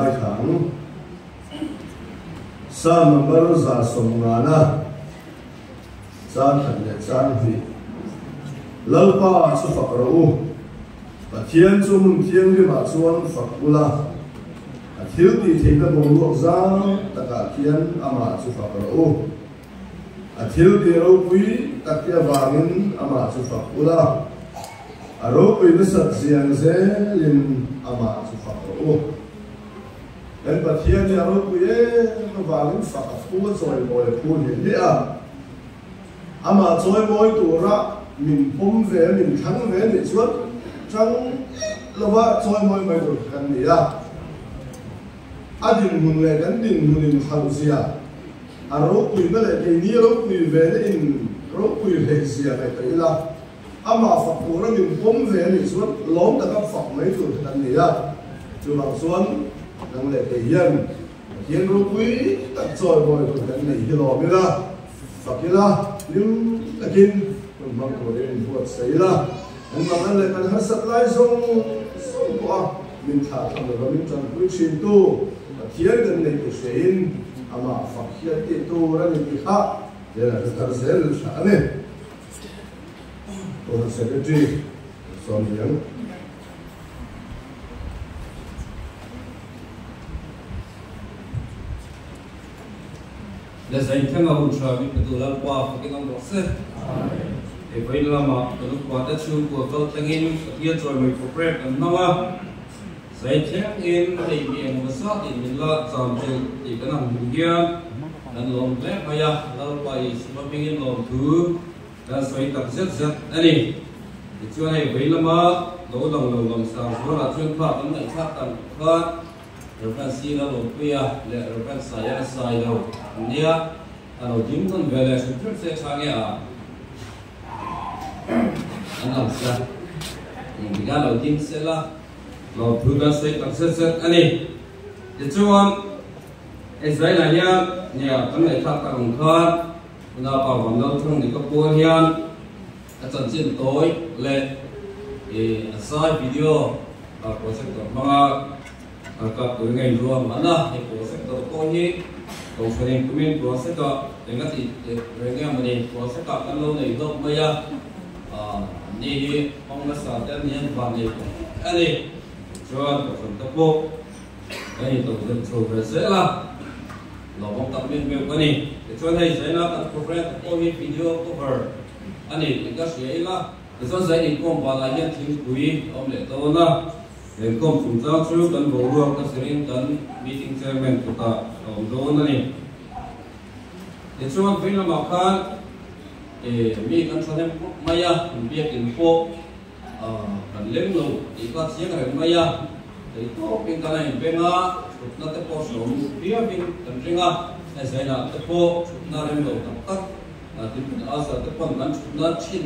ngaithla ang. Psalm number 150 chang khat leh chang hnih. Lalpa chu fak rawh u, Pathian chu hmun thianghlimah chuan fak ula, a thil tih theihna boruak zau takah khian amah chu fak rawh u. A thil tih ropui tak te avangin amah chu fak ula, a ropui nasat ziang zelin amah chu fak rawh u. Kan Pathian hi a ropui em avangin fak a phu a chawimawi a phu hliah hliah a. Amah chawimawi tura min pawm ve, min thlang ve nih chuan chang lova chawimawi mai tur kan ni a. A dinhmun leh kan dinhmun inhauhzia A ropuina leh keini ropui ve na in ropui hleih zia ngaihtuah ila, amah fak tura min pawm ve a nih chuan lawm taka fak mai tur kha kan ni a. Chuvang chuan nang leh kei hian Pathian ropui tak chawimawi hun kan neih hi lawm ila, fak ila, hlim takin hun hmang turin inbuatsaih ila, kan mangan leh kan harsat lai zawng zawng pawha min thlah tham lova min tanpui thintu Pathian kan neih ti hrein amah fak hian tih tur a ni tih kha Lena hre thar zel tha a ni. Kohhran Secretary Sawm Liang. Le zai thleng a hun tha mi petu Lalpa fakin awm rawh se. Hei vawiin lamah kan upa te chhungkua kal thlengin Pathian chawimawi program kan hmang a. Zai thlengin hei mi engemaw zatin min la cham chilh tih kan ang hmuh hian kan lawm hle mai a, Lalpa Isua hmingin lawmthu kan sawi tak zet zet a ni. Tichuan hei vawi lama lo lang lo lang sang zualah chuan kha kan ngaihthlak tak khan Rev. Sina Lawmpuia leh Rev. Saia Sailo an nia, a lo ding tawn ve leh hrim hrim se tha nge a an lang se engtikah lo ding sela. Lawmthu kan sawi tak zet zet a ni. Tichuan, Israel-ah hian nia kan ngaihthlak tak ang khan Unaupa Vanlalthang ni ka pual hian a chanchin tawi leh a zai video projector hmanga kap tur ngei ruang an a. Hei projector pawh hi Kohhranin kumin project-ah eng a tih reng em a ni. Project-ah kan lo nei hlauh mai a. Ni hi hmang nasa te an ni an van nei tawh a ni. Chuan kohhran te pawh kan in to zir chho ve zel a, lawmawm tak meuh meuh a ni. Tichuan hei zaina kan program te pawh hi video cover a ni tih ka hria ila. Tichuan zain inkhawm vanah hian thingpui a awm leh dawn a, inkhawm chungchang chu kan boruak a zirin kan meeting chairman kutah a awm dawn a ni. Tichuan vei lamah khan mi kan thahnem khawp mai a, kan biakin pawh kan leng lo tih kha chiang reng mai a, thei tawpin kan a inbeng a, thutna te pawh hreawm viauin kan ring a, hei zainah te pawh thutna rem lo tak tak tin Azar te pawn kan thutna thin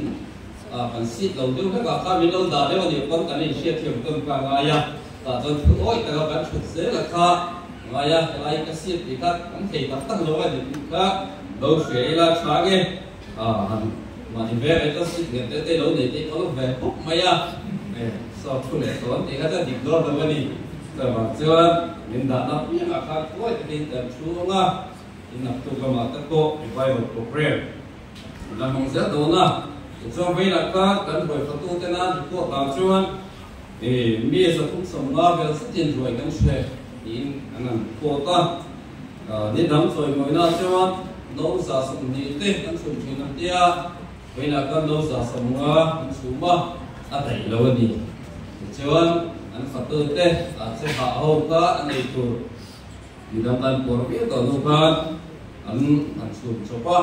kan seat lo deuh hlek ah khan min lo dah deuh a nih pawn kan inhriatthiam tawn kha a ngai a, tah chuan thu awih taka kan thut zel a kha. Ngaia helai ka siat tih kha kan thei tak tak lo a ni tih kha lo hria ila tha nge han mahni ve ve chuan sit ngen te te lo nei te ka lo ve khawp mai a saw thu leh tawn tih kha chuan dik dawn lo a ni chuvang chuan min dahna piangah khan khawi takin kan thu ang a in naktuk lamah te pawh revival program la hmang zel dawn a tichuan veilah khan kan ruaifatu tena report ah chuan Mi 350 vel zetin ruai kan hre tiin an han report a. Ni dang chawimawina chuan no 120 te kan chhum thin an tia, vawiinah khan no 150 an chhum a, a daih lo a ni. Tichuan an fatu te a che hah ho kha a nei tur mi dang kan puar viau tawh hnu khan an han chhum chawp a.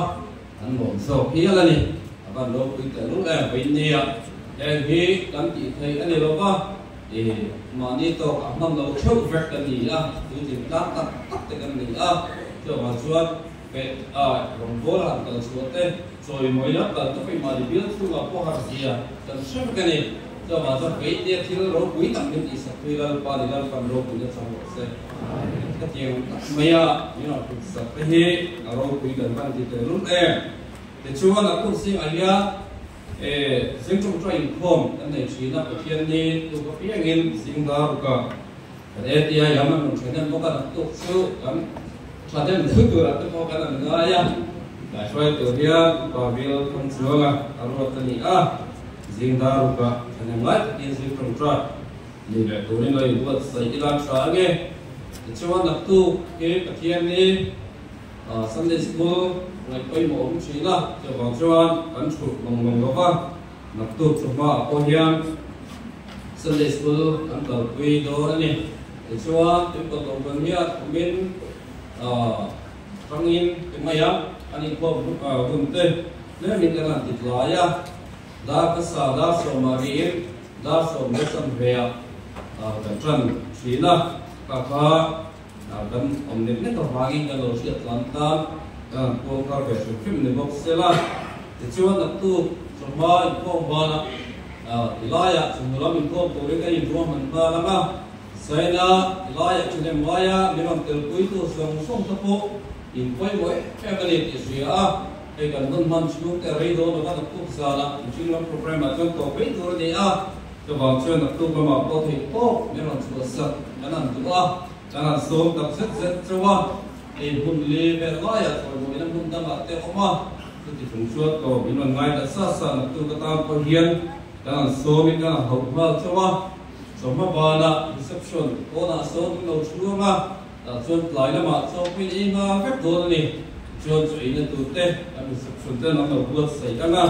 An lawm zawk hial a ni. A van ropui teh lul em vawiin nia. Heng hi kan tih theih a ni lo va, i mahni tawk a hman lo theuh vek kan ni a, puitling tlang tak tak te kan ni a, chuvangah chuan peh a rawngbâwl han kal chhuah te, chawimawi lam kal te pawh i mahni bial chhungah pawh har zia kan hre vek a ni. Chuvangah chuan vawiin nia thil ropui tak min tihsak tui Lalpa ni Lalpan ropuina chang rawh se. Hetiang tak maia min rawn hlutsak te hi a ropui kan van ti teh lul em. Tichuan a kum zingah hian zing tawngtai inkhawm kan nei thin a, Pathian ni tuk apiangin zing dar rukah. Kan ATI lam an rawn thahnem bawk a, naktuk chu kan thahnem thu turah te pawh kan an ngai a, kaihruai tur hian Upa Bill Thangchuanga a ruat a ni a, zing dar rukah thahnem ngai takin zing tawngtai ni leh turin lo inbuatsaih ila tha ange. Tichuan naktuk hi Pathian ni Sunday School ngaih pawimawh awm thin a, chuvang chuan kan thut mawng mawng lo va. Naktuk chawhmaah pawh hian Sunday School kan kalpui dawn a ni. Tichuan, tuikawt lo ban hian awmin tangin ti mai a, an inkhawm hun te tlemin kan han ti tlai a. Dar hmasa dar sawmah riin dar sawm leh chanveah kan tan thin a, kha kha kan awm nek nek avangin kan lo hriat tlan tan kan han puang thar ve hrim hrim ni bawk sela. Tichuan naktuk chawhma inkhawm banah tilaiah chhungkaw lam inkhawm turin kan inruahman nghal ang a, Zaina tilaiah thahnem ngaia min rawn telpuitu zawng zawng te pawh in pawimawh em em a ni tih hria a, hei kan hun hman chhung te rei dawn lova naktuk zanah inchhung lam programme ah chuan tawp mai tur a ni a, chuvang chuan naktuk lamah pawh theih tawp min rawn chhuahsak kan han duh a, kan han sawm tak zet zet chauh a, hei hmun li vel laiah chawimawiin a hmun dangah te a awm a. Chuti chung chuan tawp in rawn ngai ta sa sa naktuk atan pawh hian kan han sawmin kan han hauh nghal chauh a, chawhma banah reception pawnah sawn in lo chhuang a, tah chuan tlai lamah chaw pawhin ei nghal vek dawn a ni. Tichuan chaw eina tur te kan reception ten an lo buatsaih ang a,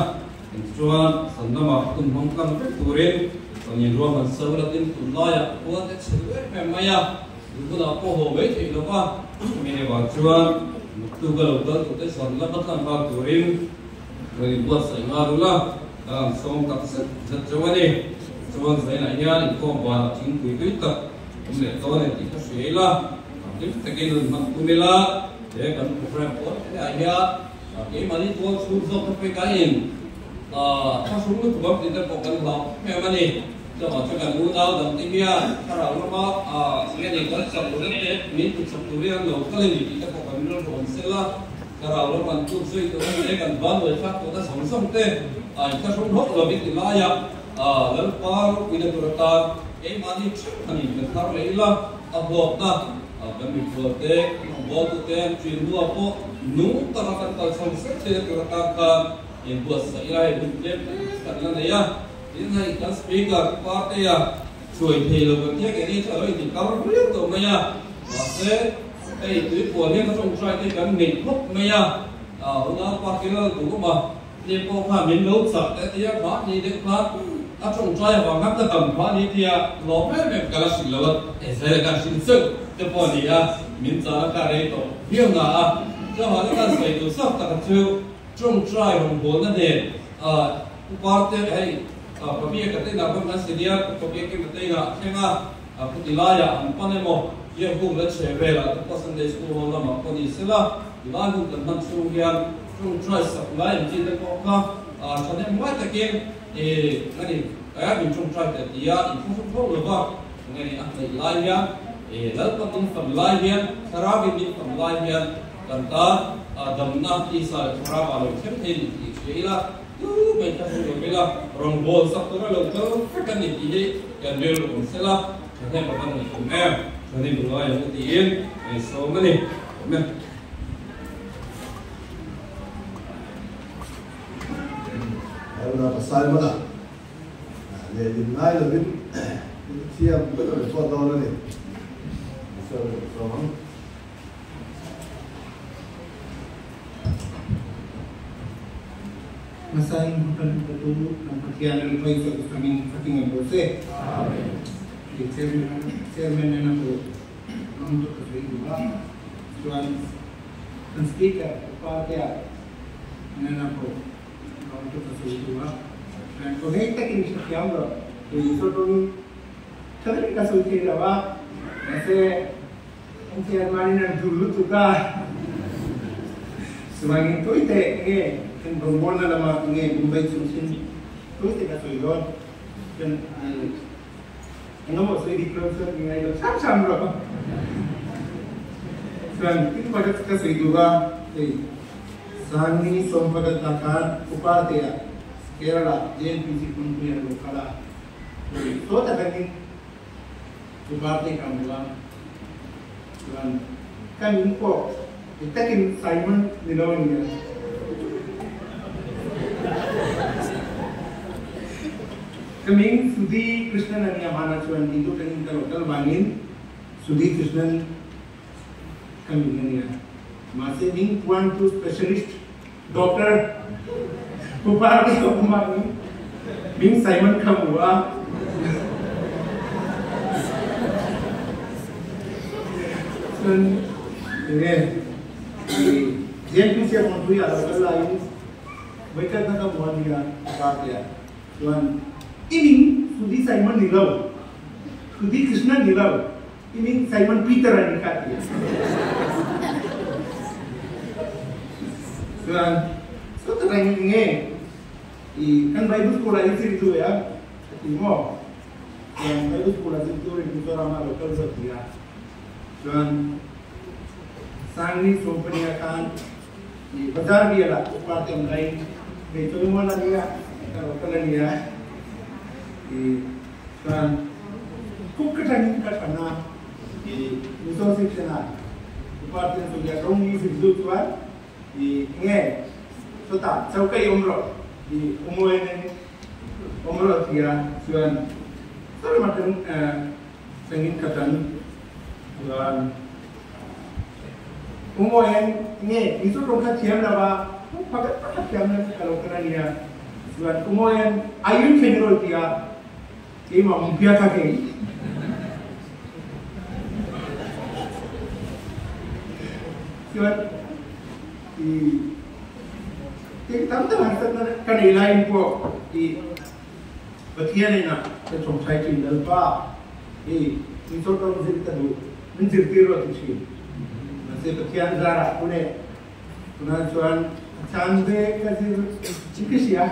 engtichuan san lamah hun hmang tlang vek turin rawn inruahman so la tin tunlaiah khua te chhe duh em em mai a. Duh hunah pawh haw mai theih lo va, chumi avang chuan naktuk a lo kal tur te zan lama tlangval turin rawn inbuatsaih nghal ula, ka han sawm tak zet zet chauh a ni. Chuan zainah hian inkhawm vanah thingpui tui tak awm leh dawn em tih ka hria ila, hlim takin rawn hman tum ila, he kan programme pawl te ah hian keimahni tual chhung zawk te pawh hi kan in thlahrung lutuk ang tih te pawh kan hlau em em a ni. Chuvang chu kan unau dangte hian thlarau lama nge ni kan chak loh te min tut chak turin an lo kal a ni tih te pawh kan rilru awm sel a, thlarau lama an tut zui tur an leh kan van uai thlak tawhna zawng zawng te a inthlahrung hlawk lovin ti laia Lalpa ropuina tur atan keimahni theuh han in kan thar leh ila, a hlawkna kan mikhual te, kan rawngbawltute an ṭin hnuah pawh nung taka kan kal chho zel theihna tur atan khan inbuatsaih ila hei hun tlem hle kan la nei a. Tin hei kan speaker party-a hruai thei lo kan tia kei ni chu a lo inti kar viau tawh mai a, mahse hei tuipuan hian ka tawngtai te kan ngeih khawp mai a, unau pa Kilal duhawm a ni pawh khan min lo chak te tia mahni deuh khan a tawngtai avang khan ka dam phah a ni tia lawm em em ka la hrilh lo a, zela kan hrilh chauh te pawh a ni a, min chah a ka rei tawh viau na a, chuvangah chuan kan sawi duh zawk tak chu tawngtai rawngbawlna nen Uparte hei Pabia ka teinah pawh kan senior Pabia kim ka teinah thleng a, khuti laiah an pan emaw Biak buk la chhe velah te pawh Sunday School hall lamah pawh ni sela tilai hun kan hman chhung hian tawngtai sak lai ang chi te pawh kha thahnem ngai takin ngani min tawngtai teh tia inthlahrung tho lova ngani a hnaih lai hian Lalpa min fam lai hian Thlarauin min fam lai hian kan tan damna tisa leh thlarau ah lo thleng thei ni tih hria ila. Tu mai kha hmu lo ila, rawngbâwl sak tura lo kal vek a ni tih hi kan rilru awm sela, thahnem a va ngaih awm em? Thahnem i ngai ang u tiin a insawm a ni. Amen. Elna pasal mana lehlin ngai lovin thiam vek a report dawn a ni. Sawm ang. Hmasain kan upatu kan Pathian an paisa amin fating an bose. Amen. Chairman chairman na ko ang to ka sui duha. Chuan kan speaker pa kaya na na ko ang to ka sui duha. Chuan ko hei takin sa kiam ro. So tong thari ka sui thei lawa. Kasi An chairman in an dul lutuk a, chuvangin tawi te nge kan rawngbawlna lama nge Mumbai chungchhin tawi te ka sawi dawn. Chuan engemaw sawi dik lo chuan i ngailo hram hram rawh. Chuan tin pakhat ka sawi duh a, hei Sangni sawmpakhat ah khan Upa te ah Kerala JNPC company an lo kal a, saw tak angin. Uparte ka hmu a, chuan ka min pawh dik takin Simon ni lo a nia. Ka ming Sudhi Krishnan a nia hmanah chuan Hindu tangin ka lo kal vangin Sudhi Krishnan ka ming a nia. Mahse ming puan chu specialist doctor Uparte ka awm vangin ming Simon ka hmu a. Chuan enge Zengtu Siamawmpuia lo kal laiin vawikhatna ka hmu a nia Uparte a. Chuan i ming Sudhi Simon ni lo, Sudhi Krishna ni lo, i ming Simon Peter a ni kha a ti a. Chuan saw tak ang nge i kan Bible school ah i zir duh em a ti maw? Chuan Bible school ah zir turin Mizoram ah lo kal zawk ti a. Chuan Sangni Sawmpania khan I bazar bial ah upa te awm lai hei chawimual a nia ka lo kal a nia i chuan cook ka tangin ka than a i Mizo section ah upa te an sawi a rawng i zir duh chuan i enge sawtah choka i awm rawh i umawi nen awm rawh a ti a chuan saw lamah tangin ka tan chuan. Umawian nge Mizo tawng kha thiam lo a, pakhat pakhat thiam lo ka lo kal a nia. Chuan Umawian Ayun khen rawn ti a, keimah min bia kha kei. Chuan i tam tak harsatna ka nei laiin pawh i Pathian inah ka chawngchai thin Lalpa i Mizo tawng zir ka duh. Min zirtir rawh ti thin. Mahse Pathian zarah pune tunah chuan a chan ve ka zir chi ka hria.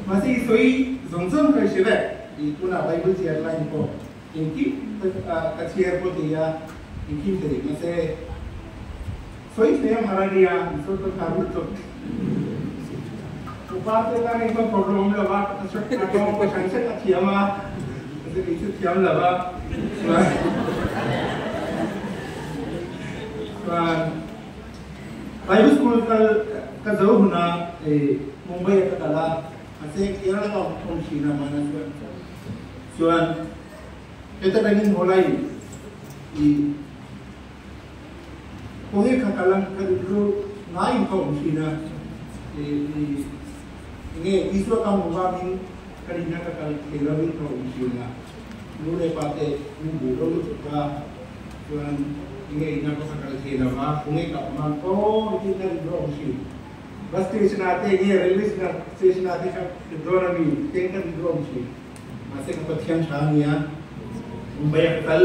Mahse i sawi zawng zawng ka hre vek. I tunah Bible chhiar lai pawh engkim ka chhiar pawh thei a, engkim thei. Mahse sawi thei a har a nia, i sawi ka har lutuk. Upa te tan engpawh problem awm lo a, a tawng pawh hran hran a thiam a, mahse kei chu thiam lo a, chuan chuan Bible school kal ka zo hun a hei Mumbai ah ka kal a, mahse Kerala ka awm thin a hmana chuan chuan heta tangin haw lai i Kawnghe kha ka lang ka rilru ngaiin ka awm thin a, enge Isua ka hmuh vangin ka rinna ka kal thei lovin ka awm thin a, nu leh pa te min duh lo lutuk a, chuan enge ina pawh ka kal thei lo va, kawnghe ka awm a, aw tiin ka rilru a awm thin. Bus station ah te enge railway station ah te kha dawn a mi teng ka rilru a awm thin. Mahse ka Pathian tha a nia, Mumbai a ka kal.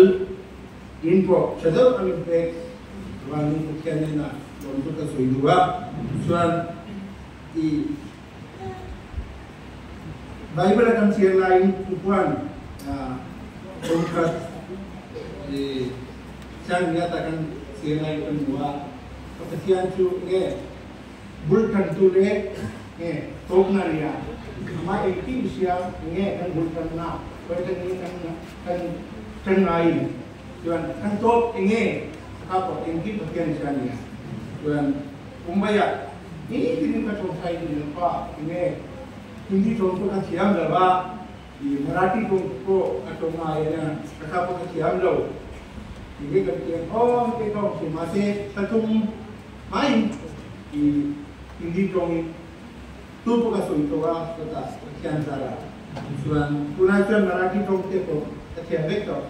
In pawh tha deuh a min pek vangin Pathian hnenah lawmtu ka sawi duh a, chuan i Bible a kan chhiar laiin Tupuan Kawngkhat i Thianghlimna ta kan chhiar laiin kan hmu a, ka Pathian chu nge bul tantu leh nge tawpna nia, amah engkim hria nge kan bul tanna, kawitani kan kan Kan ngai chuan kan tawp enge a pawh engkim Pathian hria nia. Chuan Mumbai ah nitin in ka tawngtai thin lo pa enge Hindi tawng pawh ka thiam lo a, i Marathi tawng pawh ka tawng ngai a nia, ka kha pawh ka thiam lo. Enge kan thiam aw heti ka awm thin mahse ka tum hmain i Hindi tawngin Tu pawh ka sawi tawh a, chutah Pathian zarah chuan tunah chuan Marathi tawng te pawh ka thiam vek tawh.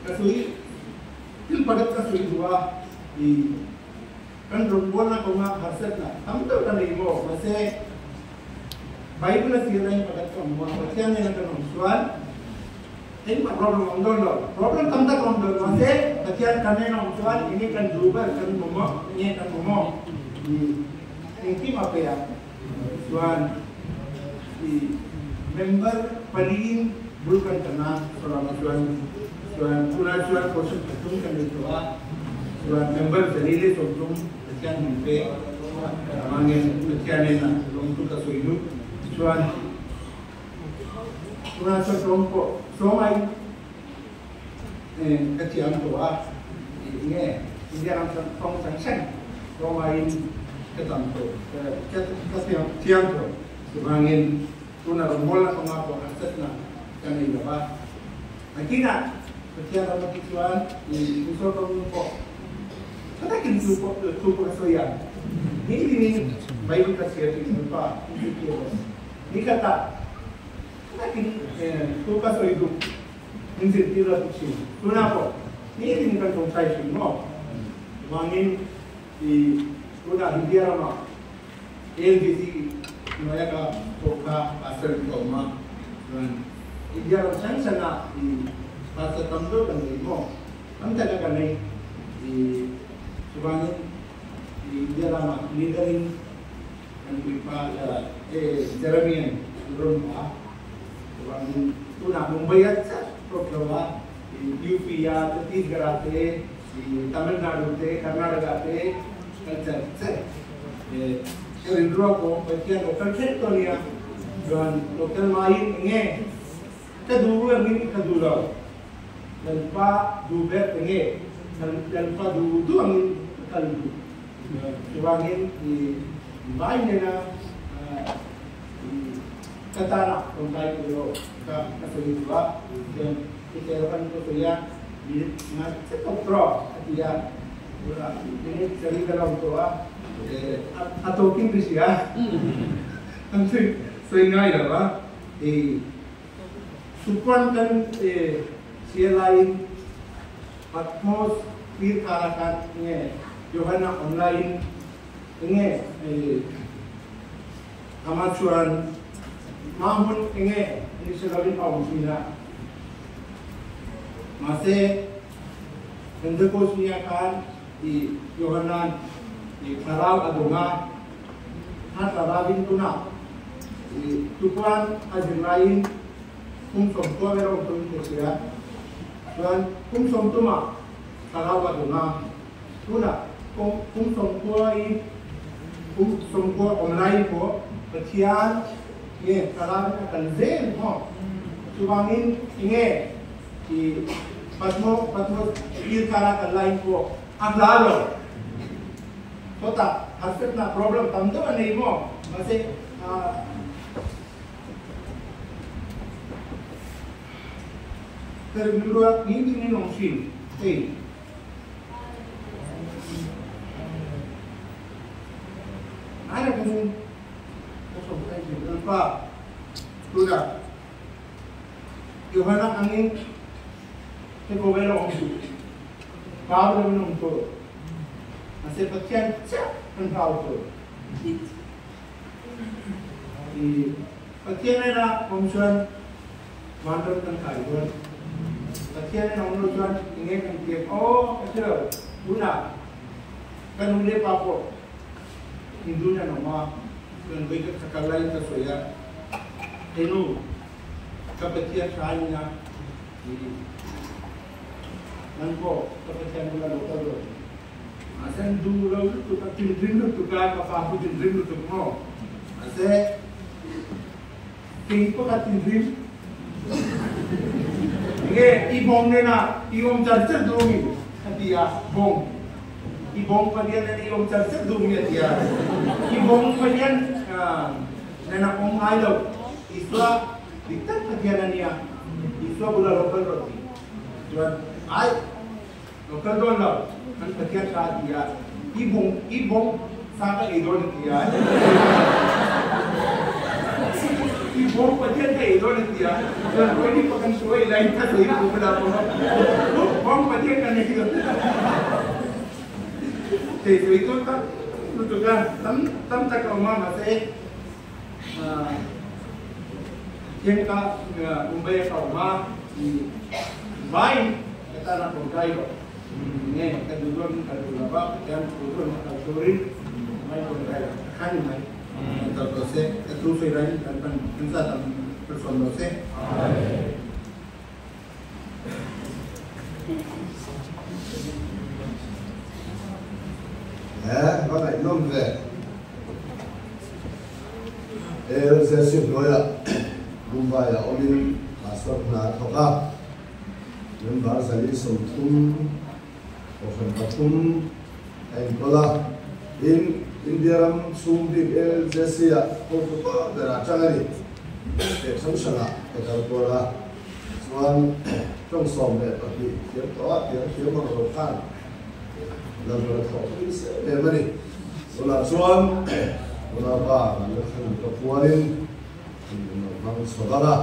Ka sawi thil pakhat ka sawi duh a, i kan rawngbawlna kawnga harsatna tam deuh ka nei maw, mahse Bible a sir aiin pakhat ka awm a, Pathian nena kan awm chuan engmah problem a awm dawn lo. Problem tam tak a awm dawn, mahse Pathian kan nena awm chuan enge kan duh ber kan mamawh, enge kan mamawh i Engkim a pe a, chuan i member paliin bul kan tan a, saw ramah chuan chuan tunah chuan portion pathum kan nei tawh a, chuan member zali leh 30 Pathian min pe avangin Pathian nen a lawmtu ka sawi lut chuan. Tunah chuan tlawm pawh tlawm ai ka thiam tawh a, enge India ram chuan tawng chang chang tlawm aiin ka tam tawh ka thiam tawh. Chuvangin tuna rawngbawlna kawnga pawh harsatna ka nei lo va. Nakinah Pathian ram atih chuan Mizo tawng pawh tha takin chu pawh thu pawh ka sawi ang. Ni dingin Bible ka chhiar tih chuan pa in zirtir rawh. Ni khatah tha takin thu ka sawi duh min zirtir rawh ti thin. Tunah pawh ni dingin kan tawngtai thin maw? Chuvangin tunah India ramah LDC hnuaia ka thawk kha pastor in ka awm a, chuan India ram hrang hrangah i pastor tam deuh kan nei maw? Tam taka kan nei i chuvangin i India ramah leader in kan puipa Jeremian an rawn hmu a, chuvangin tunah Mumbai a chiah tawp lo a, i UP a Chhattisgarh ah te i Tamil Nadu te Karnataka te kan char char ka rilru pawh Pathian lo kal thleng tawh nia chuan lo kal maiin enge ka duh ruangin ka duh lo Lalpa duh ber enge Lalpa duh duh angin ka kal duh chuvangin i vai nena ka tana tawngtai tur erawh ka ka sawi duh a chuan hetiang kan ka sawi a Nga che tawp rawh a ti a, minute sarih ka lo tawh a, a tawkin ka hria an sawi ngai lo a, Supuan kan hria laiin Patmos tir kara khan enge Johana awm laiin enge ama chuan mahmun enge ni hre lovin a awm thin a. Mahse, Pentecost nia khan i Yohanan i thlarau a dawng a, a thlaravin tunah i tupuan a zir laiin kum sawmthua ber a awm tawhin ka hria. Chuan kum sawmtumah thlarau a dawng a, tunah kum sawmthua i kum sawmthua awm laiin pawh Pathian nge thlarauin a kal zel maw? Chuvangin enge i Patmo Patmos tir kara kal laiin pawh a hla lo. Chawtah harsatna problem tam deuh a nei maw? Mahse ka rilrua ni ding in awm thin hei. Ngai takin ka sawm thei thin Lalpa tunah Johana angin he khawvel a awm duh hlau deuhin awm tur mahse Pathian chiah kan hlau tur i Pathian ena awm chuan vanram kan kai dawn Pathian ena awm lo chuan enge kan tiam aw ka hre lo tunah ka nu leh pa pawh Hindu nen awm a, chuan vawi ka kal laiin ka sawi a, Hei nu, ka Pathian tha a nia tiin nang pawh ka Pathian bula lo kal rawh tiin. Mahse an duh lo lutuk a, tinrim lutuk a, ka pa chu tinrim lutuk maw? Mahse kei pawh ka tinrim. Enge i bawng nena i awm char char duh mi? A ti a, bawng. I bawng Pathian nena i awm char char duh mi? A ti a. I bawng Pathian nena awm ngai lo. Isua dik tak Pathian a nia. Isua bula lo kal rawh ti. Chuan, ai, lo kal dawn lo, kan Pathian tha a ti a. I bawng, i bawng sa ka ei dawn a ti a. I bawng Pathian ka ei dawn a ti a. Chuan, Ruaini pa kan hruai lai ka sawi pawh bula pawh bawng Pathian kan ei dawn. Thei sawi chu tam lutuk a, tam tam tak a awm a, mahse Thian ka Mumbai a ka awm a, i vaiin ka tan a tawngtai rawh. Nge ka duh dawn ka duh lo va, Pathian thu dawn a kal turin mai tawngtai lo ka khan ni mai. Kal tawh se, ka thu sawi laiin kan pan kan zat ang ka sawm lo se. He va ngaihnawm ve. LZC hnuaiah Mumbai-ah awmin. chuan hna a thawk a, member 130, kohhran pathum a inkawl a, tin India ram chhung bik LJC-ah hotu pa berah tang a ni. State hrang hrangah ka kal kual a, chuan tawng 12 thiam tawh a, tiang thiam ang lo khan lalrawn a thawh pui se em a ni. Tunah chuan unaupa kan la thlen ka pualin in lo hmang chho vang a,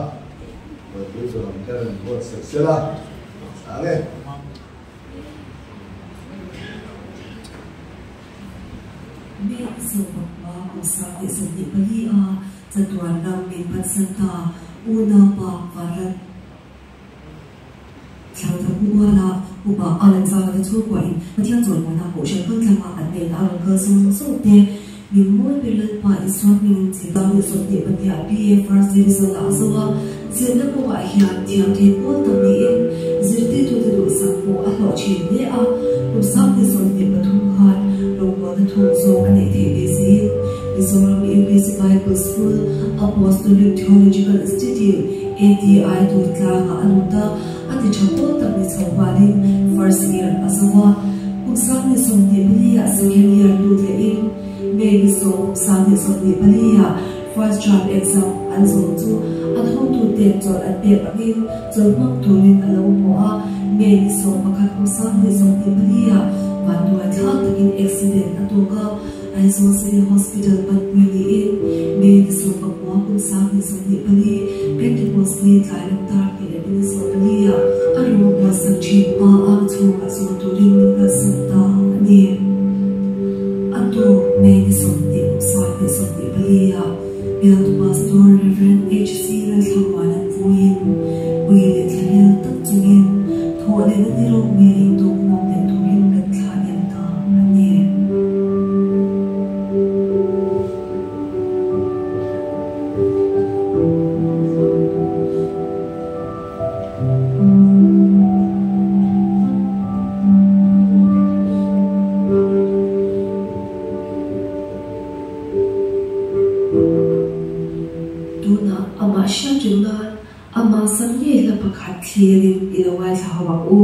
buaipui chu lam ten an buatsaih sela chang e. May 14 kum 2024 a chatuan ram min pansan ta unaupa Vanram Thlalthla Uala upa Alexander te chhungkuain Pathian chawlhmuhna Kohhran kaltlanga an hnenah a rawn kal zawng zawng te min mawi ber Lalpa Isua hmingin chi tam leh 22 ah BA First Division ah a zo a, zirna kawngah hian thiam thei pawl tak niin zirtirtute duhsak pawh a hlawh thin hle a, kum 2023 khan rawngbawlna thawk zawk a neih theih beiseiin Mizoram UPC Bible School Apostolic Theological Institute, ATI, Durtlangah a lut a, a ti tha pawl tak ni chho nghalin first year a zo a, kum 2024 ah second year lut lehin May ni 10 kum 2024 ah first term exam an zo chu an hotuten chawlh an pek angin chawlh hmang turin a lo hmu a, May ni 11 kum 2024 ah vanduai thlak takin accident a tawk a, Aizawl City Hospital panpui niin May ni 19 kum 2024 Pentecost ni tlai lam dar hnih leh minute 14 ah a ruang buatsak thin pa ang chhungah zawn turin min kalsan ta a ni. A tuk May ni 20 kum 2024 ah Bialtu Pastor Rev. HC Lalthlamuan an vuiin ui leh thlahlel tak chungin thawh lehna ni ropui a intawkkhawm leh turin kan thlah liam ta a ni. Tunah amah hriat reng nan amah sam ngei hla pakhat thlirin i lo ngaithla ho ang u.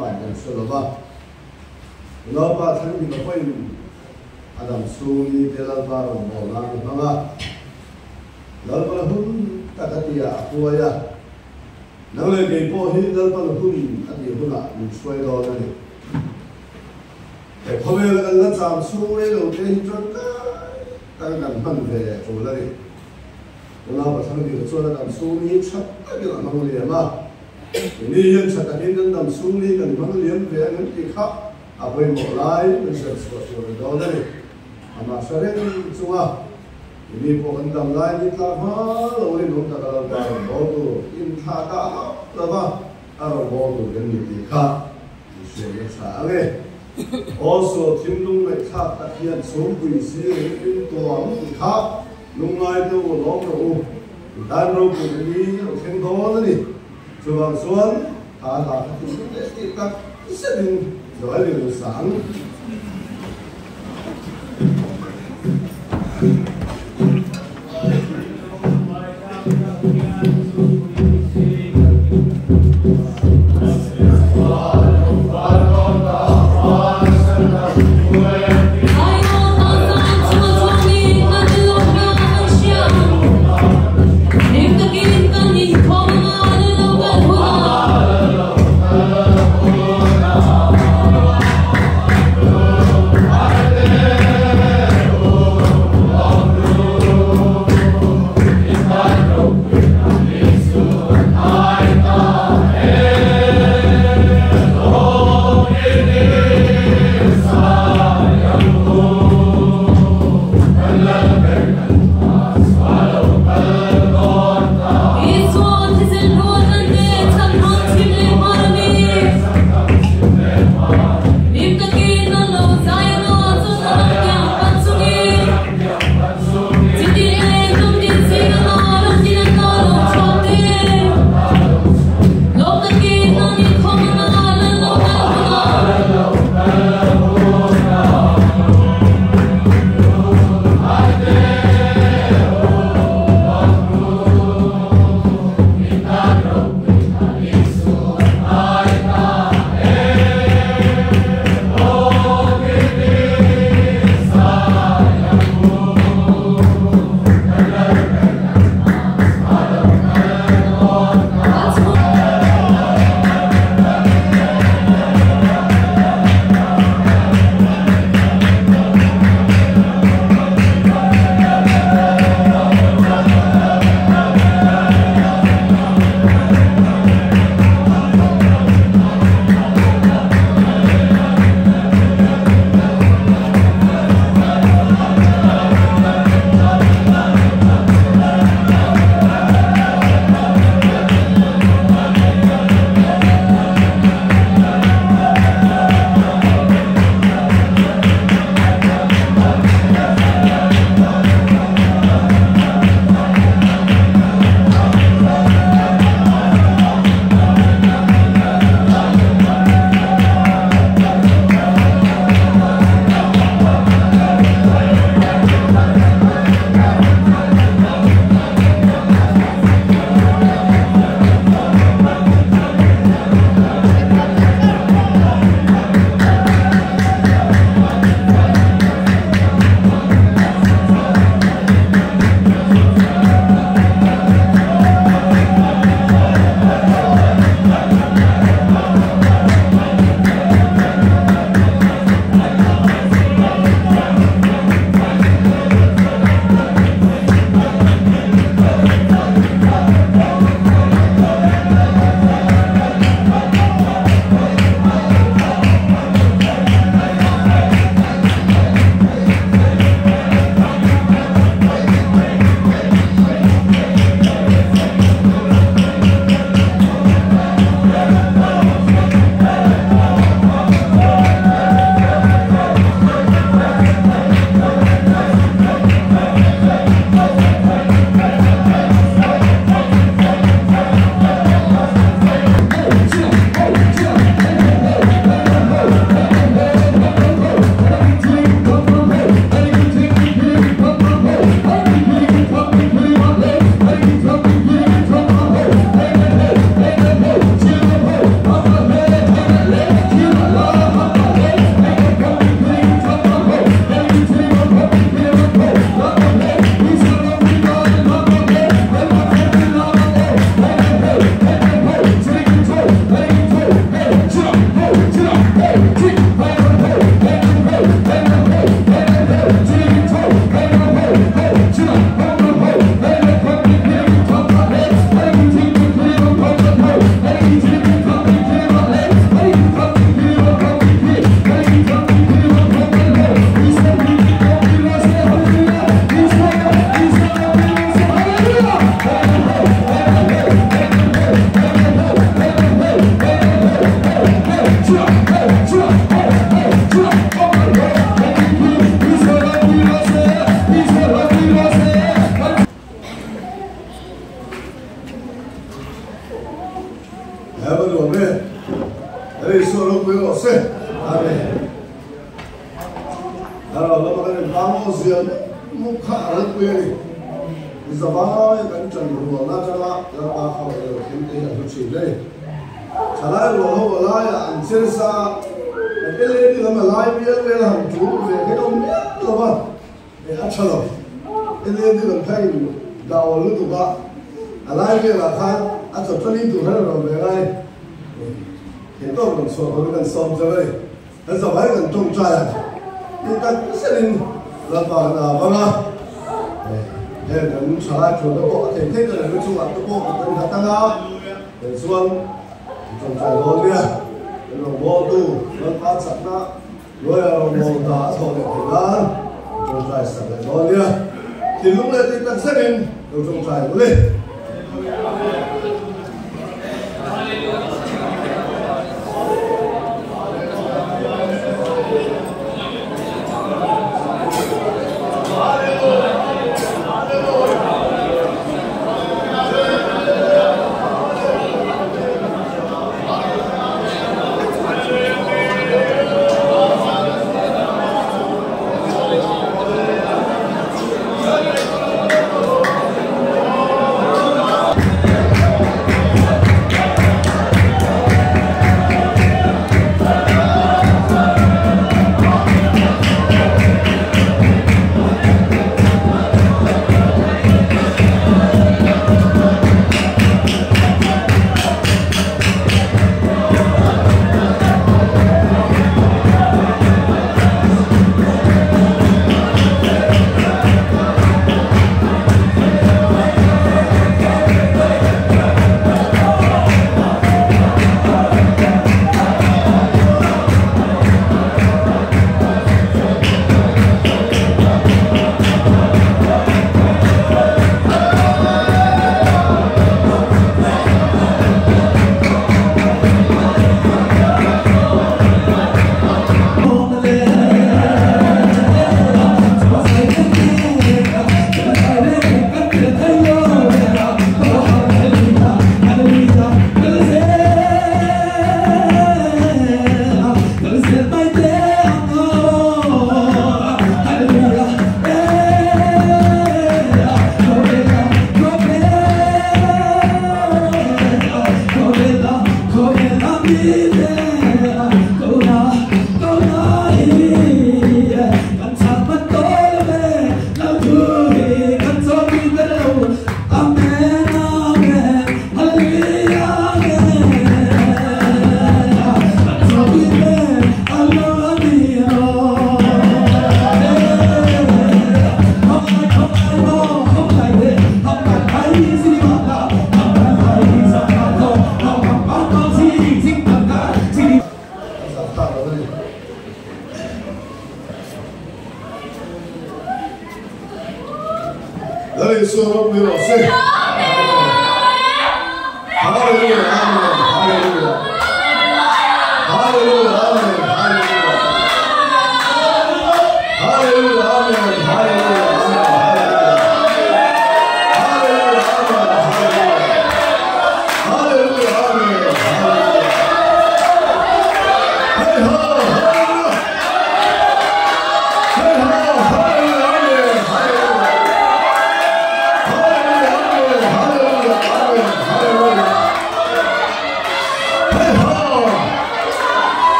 tuman kan hre lo va. Unaupa Thangdika pawhin a dam chhung ni te Lalpa rawngbâwl nan a hmang a, Lalpa hun tak a tia a huai a. Nang leh kei pawh hi Lalpa hun a tih hunah min hruai dawn a ni. He khawvela kan la cham chhung rei lo te hi tangkai tak kan hman ve tul a ni. Unau Pathian dil chuan a dam chhung hi tha takin a hmang liam a, keini hian tha takin kan dam chhung hi kan hmang liam ve ang em tih kha a pawimawh lai kan hriat chhuah tur a ni dawn a ni. Amah hre reng chunga keini pawh kan dam lai ni tla hma lo rinawm taka Lalpa rawn bawl tur inthlah dah hauh lova a rawn bawl tur kan ni tih kha i hriatna tha ang e. Aw sual thinlung ngaihthlak tak hian chhungpui zir in tuam tih kha lungngai te u lawm rawh u. I tan ropui na ni a thleng dawn a ni. Chuvang chuan kha hla kha thinlung leh tih tak zetin zawi rilru sang.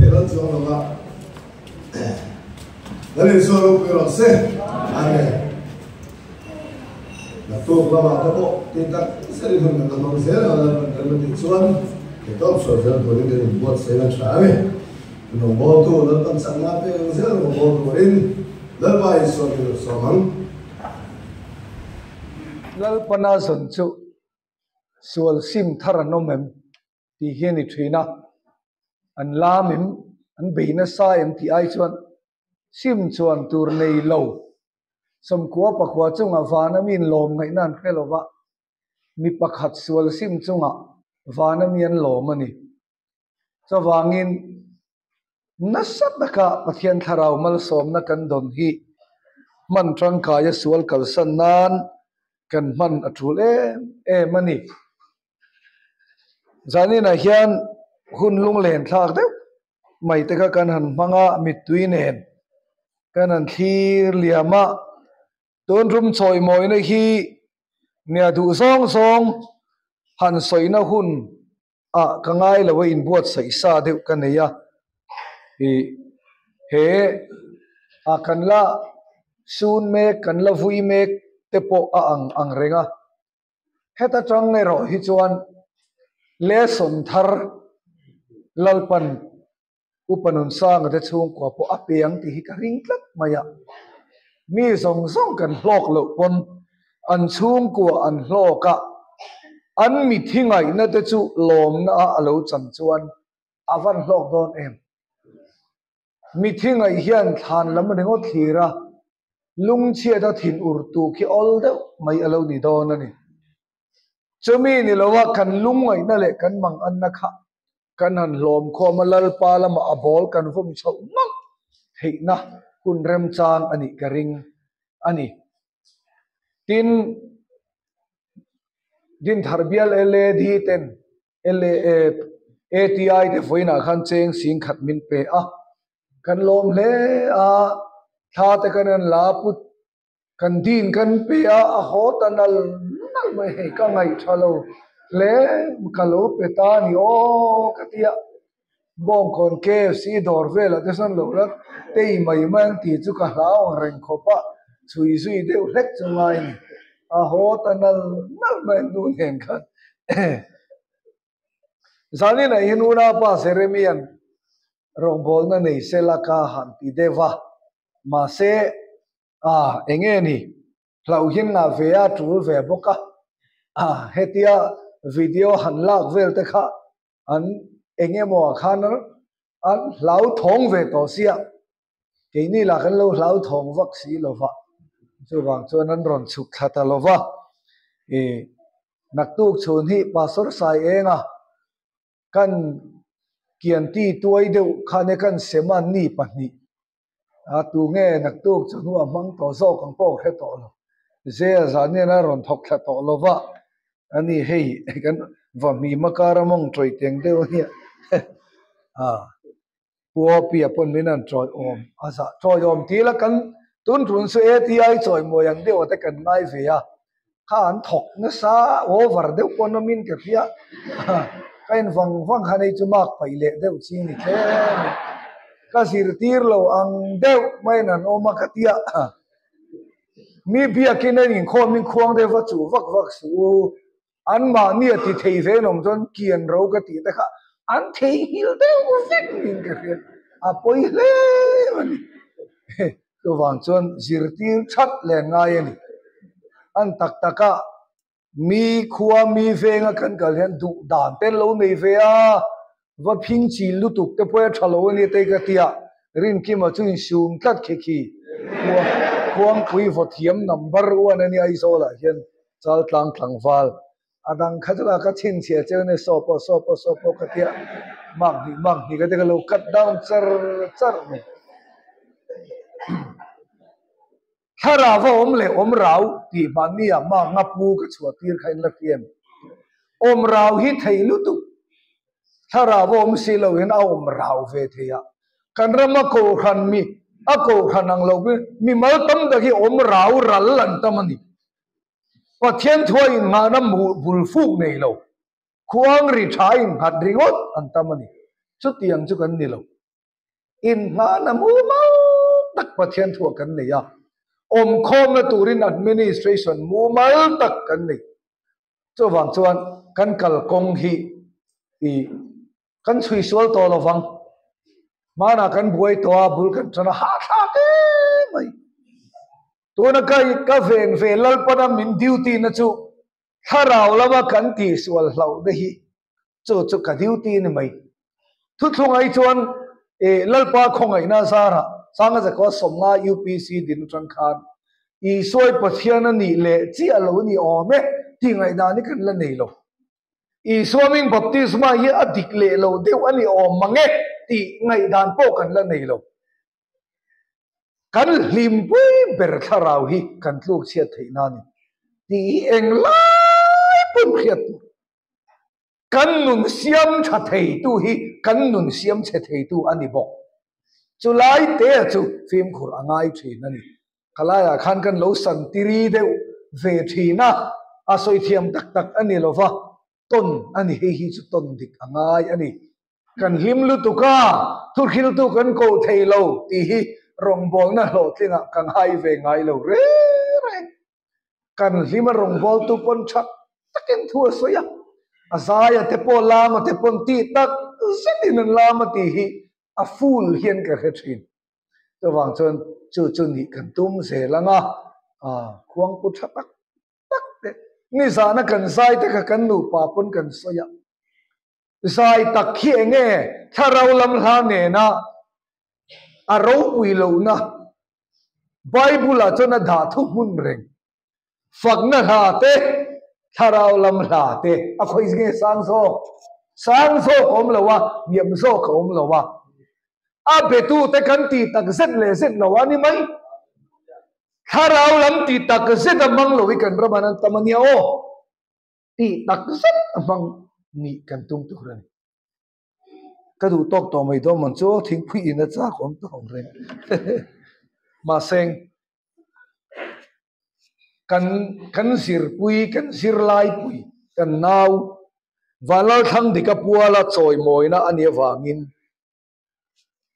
thei ral chuang lo va. Lal Isua ropui rawh se. Amen. Naktuk lamah te pawh tih tak zetin hun kan la hmang zel a, Lalpan kan la tih chuan theihtawp chhuah zel turin kan inbuatsaih a tha a ni. Rawngbawltu Lalpan chakna pek ang zel rawngbâwl turin Lalpa Isua min rawn sawm ang. Lalpana zawn chu sual sim thar an awm em tih hi a ni thin a, an lam em, an bei nasa em tih ai chuan sim chuan tur nei lo sawmkua pakua chungah vana mi inlawm ngaihna an hre lo va, mi pakhat sual sim chungah vana mi an lawm a ni. Chuvangin nasa taka Pathian thlarau malsawmna kan dawn hi hman tangkaia sual kalsan nan kan hman a tul em em a ni. Zaninah hian hun lunglen thlak deuh mai te kha kan han hmang a, mittui nen kan han thlir liam a. Tun rum chawimawina hi nia duh zawng zawng han sawina hun ah ka ngai lo a inbuatsaih sa deuh ka nei a, ih he ah kan la sun mek kan la vui mek te pawh a ang ang reng a, heta tang erawh hi chuan lesson thar Lalpan Upa Nunsanga te chhungkua pawh a pe ang tih hi ka ring tlat mai a, mi zawng zawng kan hlawk loh pawn an chhungkua an hlawk a, an mithi ngaihna te chu lawmna a a lo chan chuan a van hlawk dawn em? Mithi ngaih hian thlan lam ringawt thlir a, lungchhiat a thin ur tu khi awl deuh mai a lo ni dawn a ni. Chumi ni loa kan lungngaihna leh kan manganna kha Kan han hlawm khawm a, Lalpa lamah a ball kan vawm chhoh mawlh theihna hun remchang a nih ka ring a ni. Tin, Dinthar bial LAD ten ATI te vawiinah khan cheng sing khat min pe a, kan lawm hle a, thla te kan han la put Kan din kan pe a, a haw ta nal nal mai hei ka ngaih tha lo hle ka lo pe ta a ni aw ka ti a, Bawngkawn KFC dawr velah te sawn lo la tei mai mai ang tih chu ka hlau ang reng khawp a, chhui zui deuh hlek chu ngai a ni, a haw ta nal nal mai an nu nen khan. Zaninah hian unaupa Jeremia'n rawngbawlna nei sela ka han ti deuh a, mahse a eng nge ni hlauh hian ngah ve a tul ve bawk a, a hetia video han lak vel te kha an eng emaw ah khan an hlauthawng ve tawh sia, keini lah kan lo hlauthawng vak si lo va, chuvang chuan an rawn chhuk thla ta lo va, ih naktuk chhun hi Pastor Sai Enga kan kian ti tuai deuh khan e kan sem a ni pahnih a tu nge naktuk chu hnuah hmang tawh zawk ang pawh hre tawh lo zel zan hian a rawn thawk thla tawh lo va a ni hei kan va hmi makar a mawng tawih teng deuh a nia a Puapia pawn min an tawiawm a zah tawiawm tih ila kan tun tun chu ATI chawimawi ang deuh te kan ngai ve a kha an thawk nasa over deuh pawn awmin ka hria ka in vang vang khan hei chu mark paih leh deuh chi ni tlem in ka zirtir lo ang deuh maiin an awm a ka tia mi biakin a inkhawm in khuang deuh va chuh vak vak suh u. Anmahni a ti thei ve an awm chuan kian ro ka tih te kha an theihnghilh deuh vek niin ka hria, a pawi hle a ni. Chuvang chuan zirtir that leh ngai a ni. An tak taka mi khua mi venga kan kal hian duh dan te an lo nei ve a, va phing chil lutuk te pawh hi a tha lo a ni te ka ti a, Rinkima chu insum tlat khi khi Khuangpui vawthiam number one a nia Aizawlah hian. Chal tlang tlangval a dang kha chu ka chhinchhiah cheu ania saw pawh saw pawh saw pawh ka tia mark hnih mark hnih ka tia ka lo cut down char char mai. Thlarau a awm leh awm rau tih mahni ah mark nga pu ka chhuah tir kha in la hriam. Awm rau hi thei lutuk thlarau a awm si lo hian a awm rau ve thei a. Kan rama kohhran mi a kohhran ang lo mimal tam tak hi awm rau ral an tam a ni. Pathian thua innghahna bul fuk nei lo, khuang ri tha innghat ringawt an tam a ni. Chutiang chu kan ni lo. Inhnahna mumal tak Pathian thuah kan nei a, awmkhawmna turin administration mumal tak kan nei. Chuvang chuan kan kalkawng hi i kan chhui sual tawh lo vang. Hmanah kan buai tawh a, bul kan tan a, hahthlak em mai. Tuna ka ka ven ve Lalpana min duty na chu thlarau lama kan tihsual hlauhna hi chu chu ka duty ni mai. Thuthlung ai chuan e Lalpa khawngaihna zarah Sanga Zakua sawmnga UPC din atang khan Isua Pathian a nih leh chiah lo ni awm e tih ngaihdan hi kan la nei lo. Isua ming baptisma hi a dik leh lo deuh a ni awm mang e tih ngaihdan pawh kan la nei lo. Kan hlimpui ber thlarau hi kan tluk chhiat theih na ni tih hi eng lai pawn hriat tur. Kan nun siam tha theitu hi kan nun siam chhe theitu a ni bawk. Chu lai te chu fimkhur a ngai thin a ni. Khalaiah khan kan lo san tiri deuh ve thin a, a sawi thiam tak tak a ni lo va, tawn a ni hei hi chu tawn dik a ngai a ni. Kan hlim lutuk a, thuhriltu kan koh thei lo tih hi rawngbawlna hlawhtlingah ka ngai ve ngai lo reng reng. Kan hlim a rawngbawltu pawn tha takin thu a sawi a, a zaia te pawh lama te pawn tih tak zetin an lam a tih hi a full hian ka hre thin. Chuvang chuan chu chu nih kan tum zel ang a, khuangpu tha tak tak te nizana kan zai te kha kan nupa pawn kan sawi a, zai tak hi eng nge thlarau lam hla nena a ropui lohna Bible ah chuan a dah thu hmun reng. Fakna hla te, thlarau lam hla te a khawih nge sang zawk? Sang zawk a awm lo a, hniam zawk a awm lo a. A betute kan tih tak zet leh zet lo a ni mai. Thlarau lam tih tak zet a hmang lo hi kan ram ah an tam a nia aw. Tih tak zet a hmang nih kan tum tur a ni. Ka duh tawk tawh mai dawn man chu thingpui in a chak awm tawh ang reng. Mahse kan kan zirpui kan zirlaipui kan nau Vanlalthlang dika puala chawimawina a nih avangin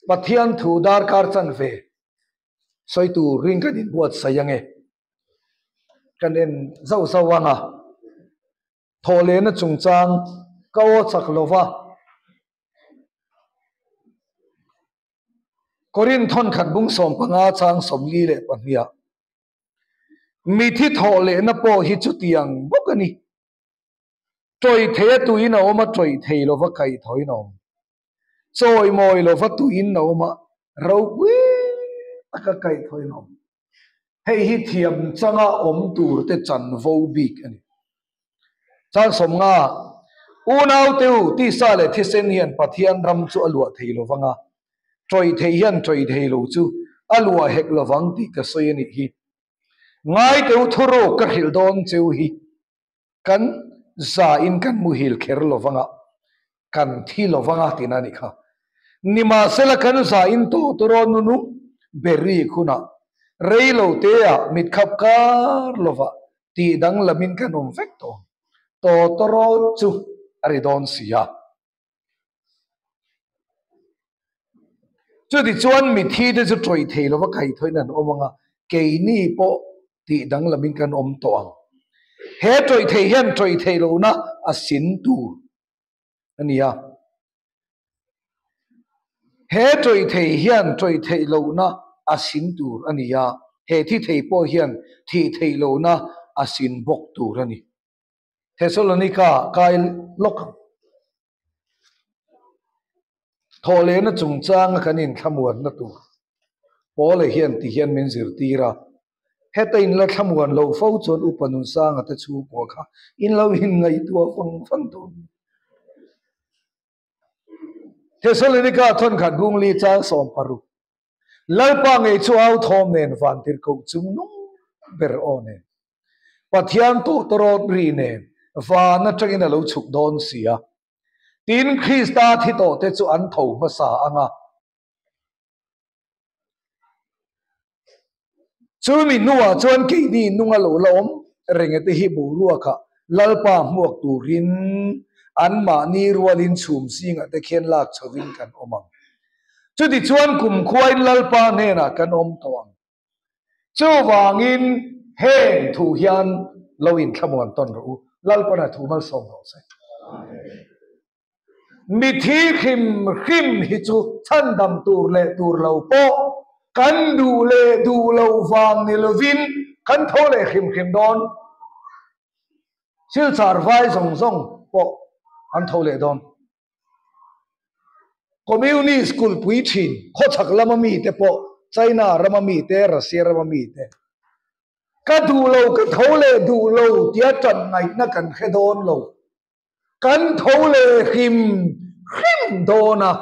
Pathian thu darkar chanve sawi tur ring kan inbuatsaih ange. Kan en zauh zauh ang a. Thawhlehna chungchang ka aw chak lo va. Korinth thawnkhat bung 15 chang 42 ah Mithi thawhlehna pawh hi chutiang bawk a ni. Tawih thei a tuin a awm a, tawih thei lova kaih thawhin a awm. Chawimawi lova tuin a awm a, ropui taka kaih thawhin a awm. Hei hi thiam changa awm tur te chanvo bik a ni. Chang 50, Unaute u, tisa leh thisen hian Pathian ram chu a luah thei lo vang a, tawih thei hian tawih thei lo chu a luah hek lo vang tih ka sawi a nih hi. Ngaite u, thuruk ka hrilh dawn cheu hi. Kan zain kan muhil kher lo vanga, kan thi lo vanga tihna a nih kha. Nimahsela kan zain tawh tur aw nunu beri khunah rei lo teah mitkhap kar lova tih danglamin kan awm vek tawh ang. Tawtawrawt chu a ri dawn si a. Chutichuan mithi te chu tawih thei lova kaihthawhin an awm ang a, keini pawh tih danglamin kan awm tawh ang. He tawih thei hian tawih theih lohna a sin tur a ni a. He tawih thei hian tawih theih lohna a sin tur a ni a, he thi thei pawh hian thih theih lohna a sin bawk tur a ni. Thessalonica kai lawk ang. Thawhlehna chungchanga kan inthlamuanna tur Paula hian ti hian min zirtir a, heta in la thlamuan lo fo chuan Upa Nunsanga te chhungkua kha in lo inngaihtuah fang fang dawn a ni. Thessalonica thawnkhat bungli chang 16 Lalpa ngei chu au thawm nen vantirhkoh chung nung ber aw nen. Pathian tawhtawrawt ri nen van atangin a lo chhuk dawn si a. Tin, Krista thi tawhte chu an tho hmasa ang a. Chumi hnuah chuan keini nunga lo la awm reng te hi boruakah Lalpa hmuak turin anmahni rualin chhum zingah te khian lak chhovin kan awm ang. Chutichuan kumkhuain Lalpa hnenah kan awm tawh ang. Chuvangin heng thu hian lo inthlamuan tawn rawh u. Lalpana thu malsawm rawh se. Mithi hrim hrim hi chu chhandam tur leh tur lo pawh kan duh leh duh lo vang ni lovin kan tho leh hrim hrim dawn. Silchar vai zawng zawng pawh an tho leh dawn. Communist kulhpui thin khawchhak lama mite pawh China rama mite, Russia rama mite ka duh lo, ka tho leh duh lo tia tan ngaihna kan hre dawn lo. Kan tho leh hrim hrim dawn a.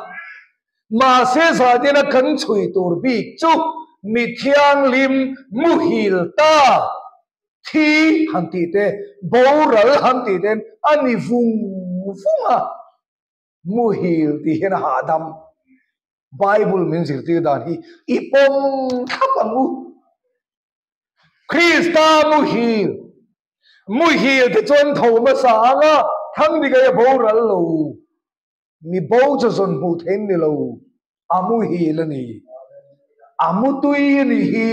Mahse zahdena kan chhui tur bik chu mi thianghlim muhil ta thi han tih te, boral han tih ten a ni vung vung a, muhil tih hian a hahdam. Bible min zirtir dan hi i pawm thlap ang u. Krista muhil, muhil te chuan tho hmasa ang a, Thangdikai a boral lo. Mi bo chu zawn hmuh theih ni lo, a muhil a ni. A mutui a ni hi.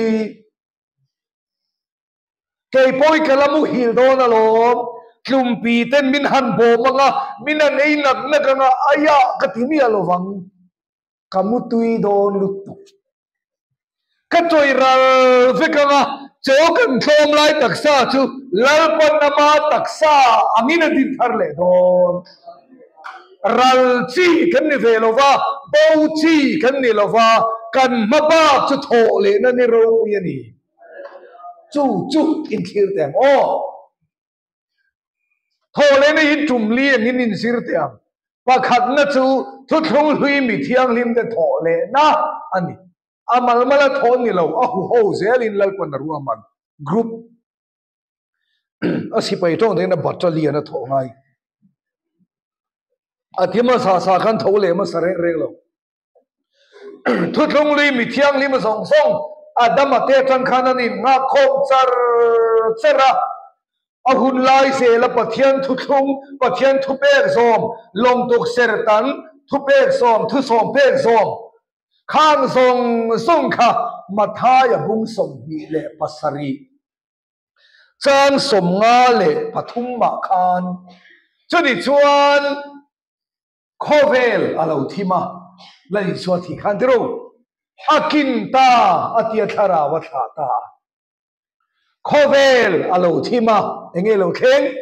Kei pawh i ka la muhil dawn alawm, tlumpi ten min han bawm ang a, min han ei nak nak ang a, aiah ka ti miah lo vang, ka mutui dawn lutuk. Ka chawi ral vek ang a, chaw kan tlawm lai taksa chu Lalpan ama taksa angin a din thar leh dawn. Ral chi kan ni ve lo va, bo chi kan ni lo va, kan hma bak chu thawh lehna ni ropui a ni. Chu chu inthlir teh ang aw. Thawh lehna hi tum li angin inzir teh ang. Pakhatna chu thuthlung hlui mi thianghlim te thawh lehna a ni. A malmala thawh ni lo, a huho zelin Lalpan a ruahman group a sipai tawng dahin a battalion a thawh ngai. A thim a sa sa khan tho leh hmasa reng reng lo. Thuthlung lui mi thianghlim zawng zawng Adama te atang khan an innghak khawm char char a. A hun lai zela Pathian thuthlung, Pathian thupek zawm, lawmtuk sertan thupek zawm, thusawm pek zawm khang zawng zawng kha Mathaia bung 27 chang 53 mah khan chuni chuan Khawvel a lo thim a, la Isua thih khan ti ro, a kin ta a tia thlarau a thlah ta a. Khawvel a lo thim a, enge lo thleng?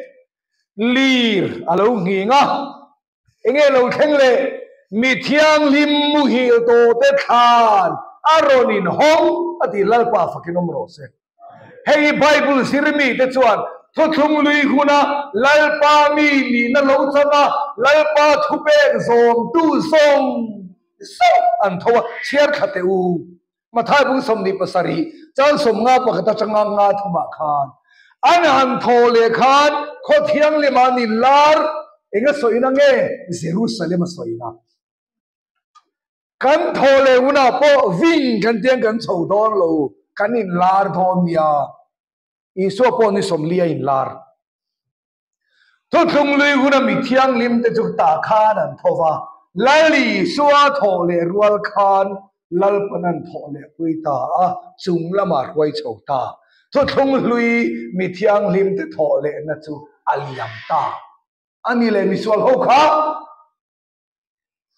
Lir a lo nghing a, enge lo thleng le? Mi thianghlim muhil tawh te thlan a rawn inhawng a ti Lalpa fakin awm rawh se. Hei hi Bible zirmi te chuan thuthlung lui huna Lalpa mi nihna lo chang a, Lalpa thupek zawmtu zawng zawng an tho a, chhiar thla teh u. Mathai bung 27, chang 51 atanga nga thumah khan an han thaw leh khan khaw thianghlim ah an inlar, eng a sawina nge? Jerusalem a sawina. Kan thaw leh hunah pawh ving kan tiang kan chho dawn lo, kan inlar dawn nia. Isua pawh ni 40 a inlar. Thuthlung lui huna mi thianghlim te chu tah khan an tho va, Lal Isua thawh leh rual khan Lalpan an thawh leh pui ta a, chung lamah hruai chho ta. Thuthlung hlui mi thianghlim te thawh lehna chu a liam ta. A ni leh misual ho kha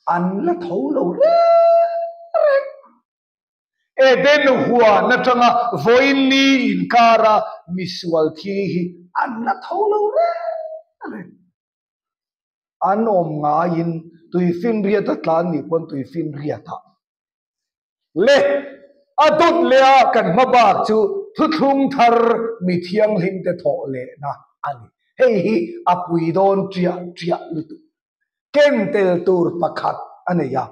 An la tho lo reng reng. Eden huan atanga vawiin ni inkara misual thi hi an la tho lo reng reng. An awm ngaiin tuifinriat a tlan nih pawn tuifinriatah le a dawt leh a kan hma bak chu thuthlung thar mi thianghlim te thawh lehna a ni. Hei hi a pui dawn ṭiah ṭiah lutuk. Ken tel tur pakhat a nei a,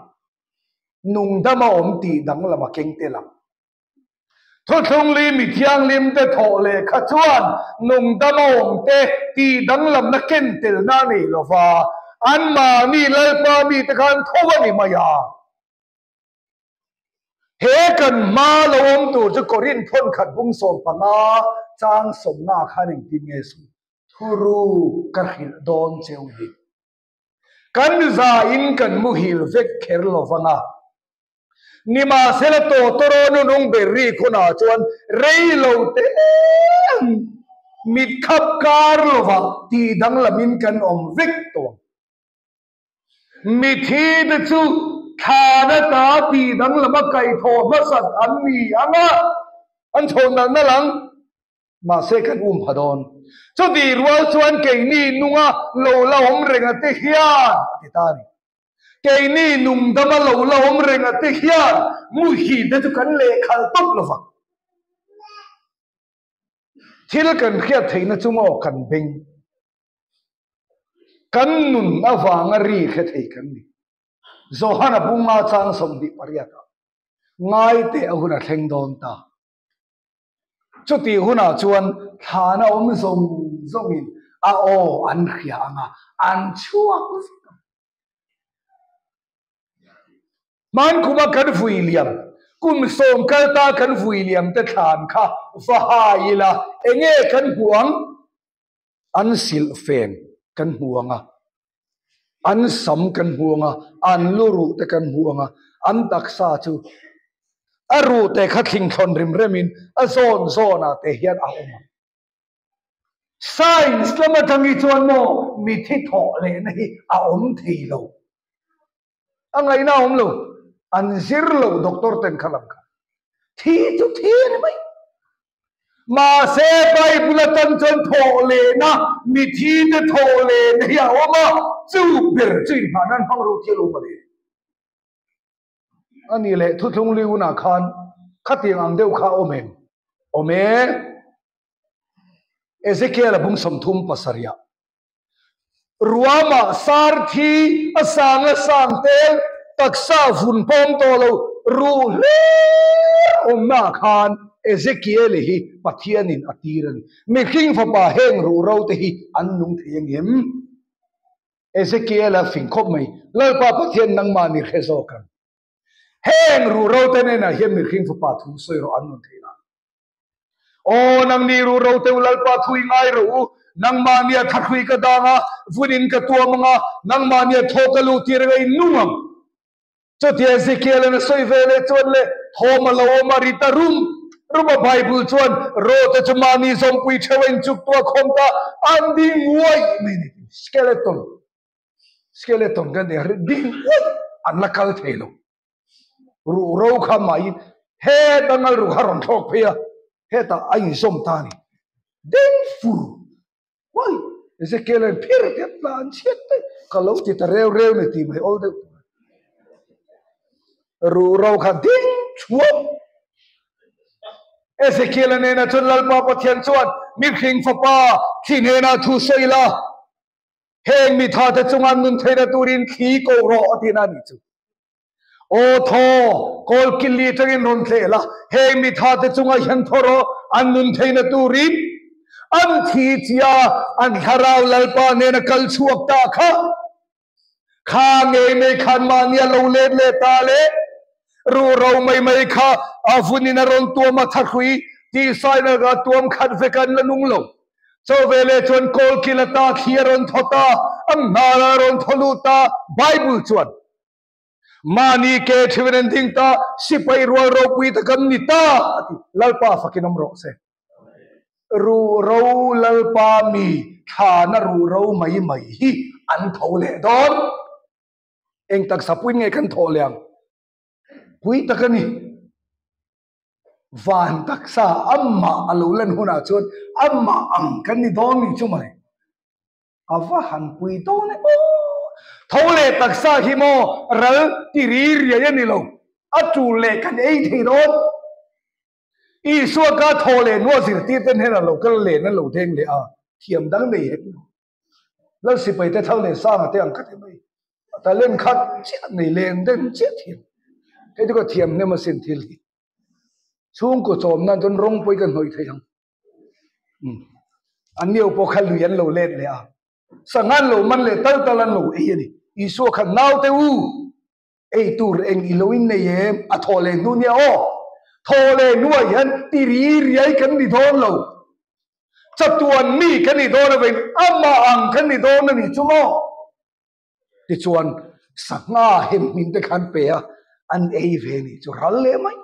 nungdama awm tih danglam a keng tel ang. Thuthlung li mi thianghlim te thawh leh kha chuan nungdama awm te tih danglamna ken telna a nei lova, anmahni Lalpa mite khan tho a ni mai a. He kan hma lo awm tur chu Korinth thawn khat bung 15 chang 50 khan engtin nge sawi? Thuru ka hrilh dawn cheu hi. Kan za in kan muhil vek kher lo vang a. Nimahsela tawtawraw nunung ber rik hunah chuan rei lo te ang mit khap kar lovah tih danglamin kan awm vek tawh ang. Mithi te chu thlan ata tih danglama kaihthawh hmasat an ni ang a, an chhoh nalh nalh ang. Mahse kan um pha dawn. Chutih rual chuan keini nunga lo la awm reng a te hian a ti ta a ni. Keini nungdama lo la awm reng a te hian muhil te chu kan lehkhalh tawp lo vang. Thil kan hriat theihna chu maw kan beng. Kan nun avanga ri hre thei kan ni. Johana bunga chang 28 ah ngaite a hun a thleng dawn ta. Chutih hunah chuan thlana awm zawng zawngin a aw an hria ang a, an chhuak vek ang. Hman kuma kan vui liam, kum 10 kal ta kan vui liam te thlan kha va hai ila, enge kan hmuh ang? An silh fen kan hmu ang a, an sam kan hmu ang a, an lu ruh te kan hmu ang a, an taksa chu a ruh te kha thlingthlawn rim remin a zawn zawnah te hian a awm ang. Science lam atang hi chuan maw mithi thawh lehna hi a awm thei lo. A ngaihna a awm lo. An zir lo doctor ten kha lam kha. Thi chu thi a ni mai. Mahse Bible atang chuan thawh lehna mithi te thawh lehna hi a awm a, chu ber chu inhmah nan hmang ro thil awm a ni. A ni leh thuthlung lui hunah khan khatiang ang deuh kha a awm em? Awm e. Ezekiel a bung 37 ah ruama sar thi a sang a sang tel taksa vun pawm tawh lo ruh hlir awmnaah khan Ezekiel hi Pathianin a tir a ni. Mihring fapa heng ruh ro te hi an nung thei angem? Ezekiel a fing khawp mai, Lalpa Pathian nangmah ni hre zawk ang. Heng ruh ro te hnenah hian mihring fapa thu sawi rawh an nun thei la. Aw nangni ruh ro teu Lalpa thu i ngai rawh u, nangmah nia thahrui ka dang a, vunin ka tuam ang a, nangmah nia thaw ka luh tir anga i nung ang. Chutia Ezekiel-a'n a sawi ve leh chuan le, thawm a lo awm a, ri ta rum rum a, Bible chuan rawte chu mahni zawmpui theuh a inchuk tuah khawm ta, an ding uaih mai ni ti, skeleton, skeleton kan ti a, ri ding uaih an la kal thei lo. Ruh ro kha mahin heta ngal ruh kha rawn thlawk phei a, hetah a inzawm ta a ni. Ding fur Uai! Ezekiel-a'n phir te tlan chhiat te ka lo ti ta reu reu ni tih mai awl deuh tur a. Ruh ro kha ding chhuak. Ezekiel-a hnenah chuan Lalpa Pathian chuan, Mihring fapa, thli hnenah thu sawi la, heng mitha te chunga nun theihna turin thli ko rawh a tihna a nih chu. Aw thaw, kawl killi atangin rawn tleh la, heng mitha te chungah hian thaw rawh, an nun theihna turin an thi chia an thlarau Lalpa nena kal chhuak ta kha. Kha ngei mai khan mahni a lo let leh ta le, ruh ro mai mai kha a vunin a rawn tuam a thahrui tihsain a tuam khat vek an la nung lo. Chaw veleh chuan kawl kil ata thli a rawn thaw ta, an hnar a rawn thaw lut ta, Bible chuan Mahni ke thiven an ding ta, sipai rual ropui tak an ni ta, a ti. Lalpa fakin awm rawh se. Ruh ro Lalpa mi thlana ruh ro mai mai hi an tho leh dawn. Eng taksa puin nge kan thawh leh ang? Pui tak a ni. Van taksa amah a lo lan hunah chuan amah ang kan ni dawn ni chu mai. A va han pui dawn e aw! Tho leh taksa hi maw ral ti ri riai a ni lo, a tul leh kan ei thei dawn. Isua ka thaw leh nuah zirtir te hnenah lo kal len an lo deng leh a, thiam dang nei hek lo. Lal sipai te thal nei sanga te ang khat e mai. A talent khat chiah nei len den chiah thiam. Hei chu ka thiam hnem asin thil hi. Chhungkaw chawm nan chuan rawng pawh hi ka hnawih thei ang. An nio pawh kha lui an lo let leh a, sangha an lo man leh tal tal an lo ei a ni. Isua kha naute u, ei tur eng i lo in nei em? A thaw leh hnu nia aw. Thaw leh hnuah hian ti ri riai kan ni dawn lo. Chatuan mi kan ni dawn avengin amah ang kan ni dawn a ni chu maw? Tichuan sangha hem hmin te kha an pe a. An ei ve ni chu ral leh mai.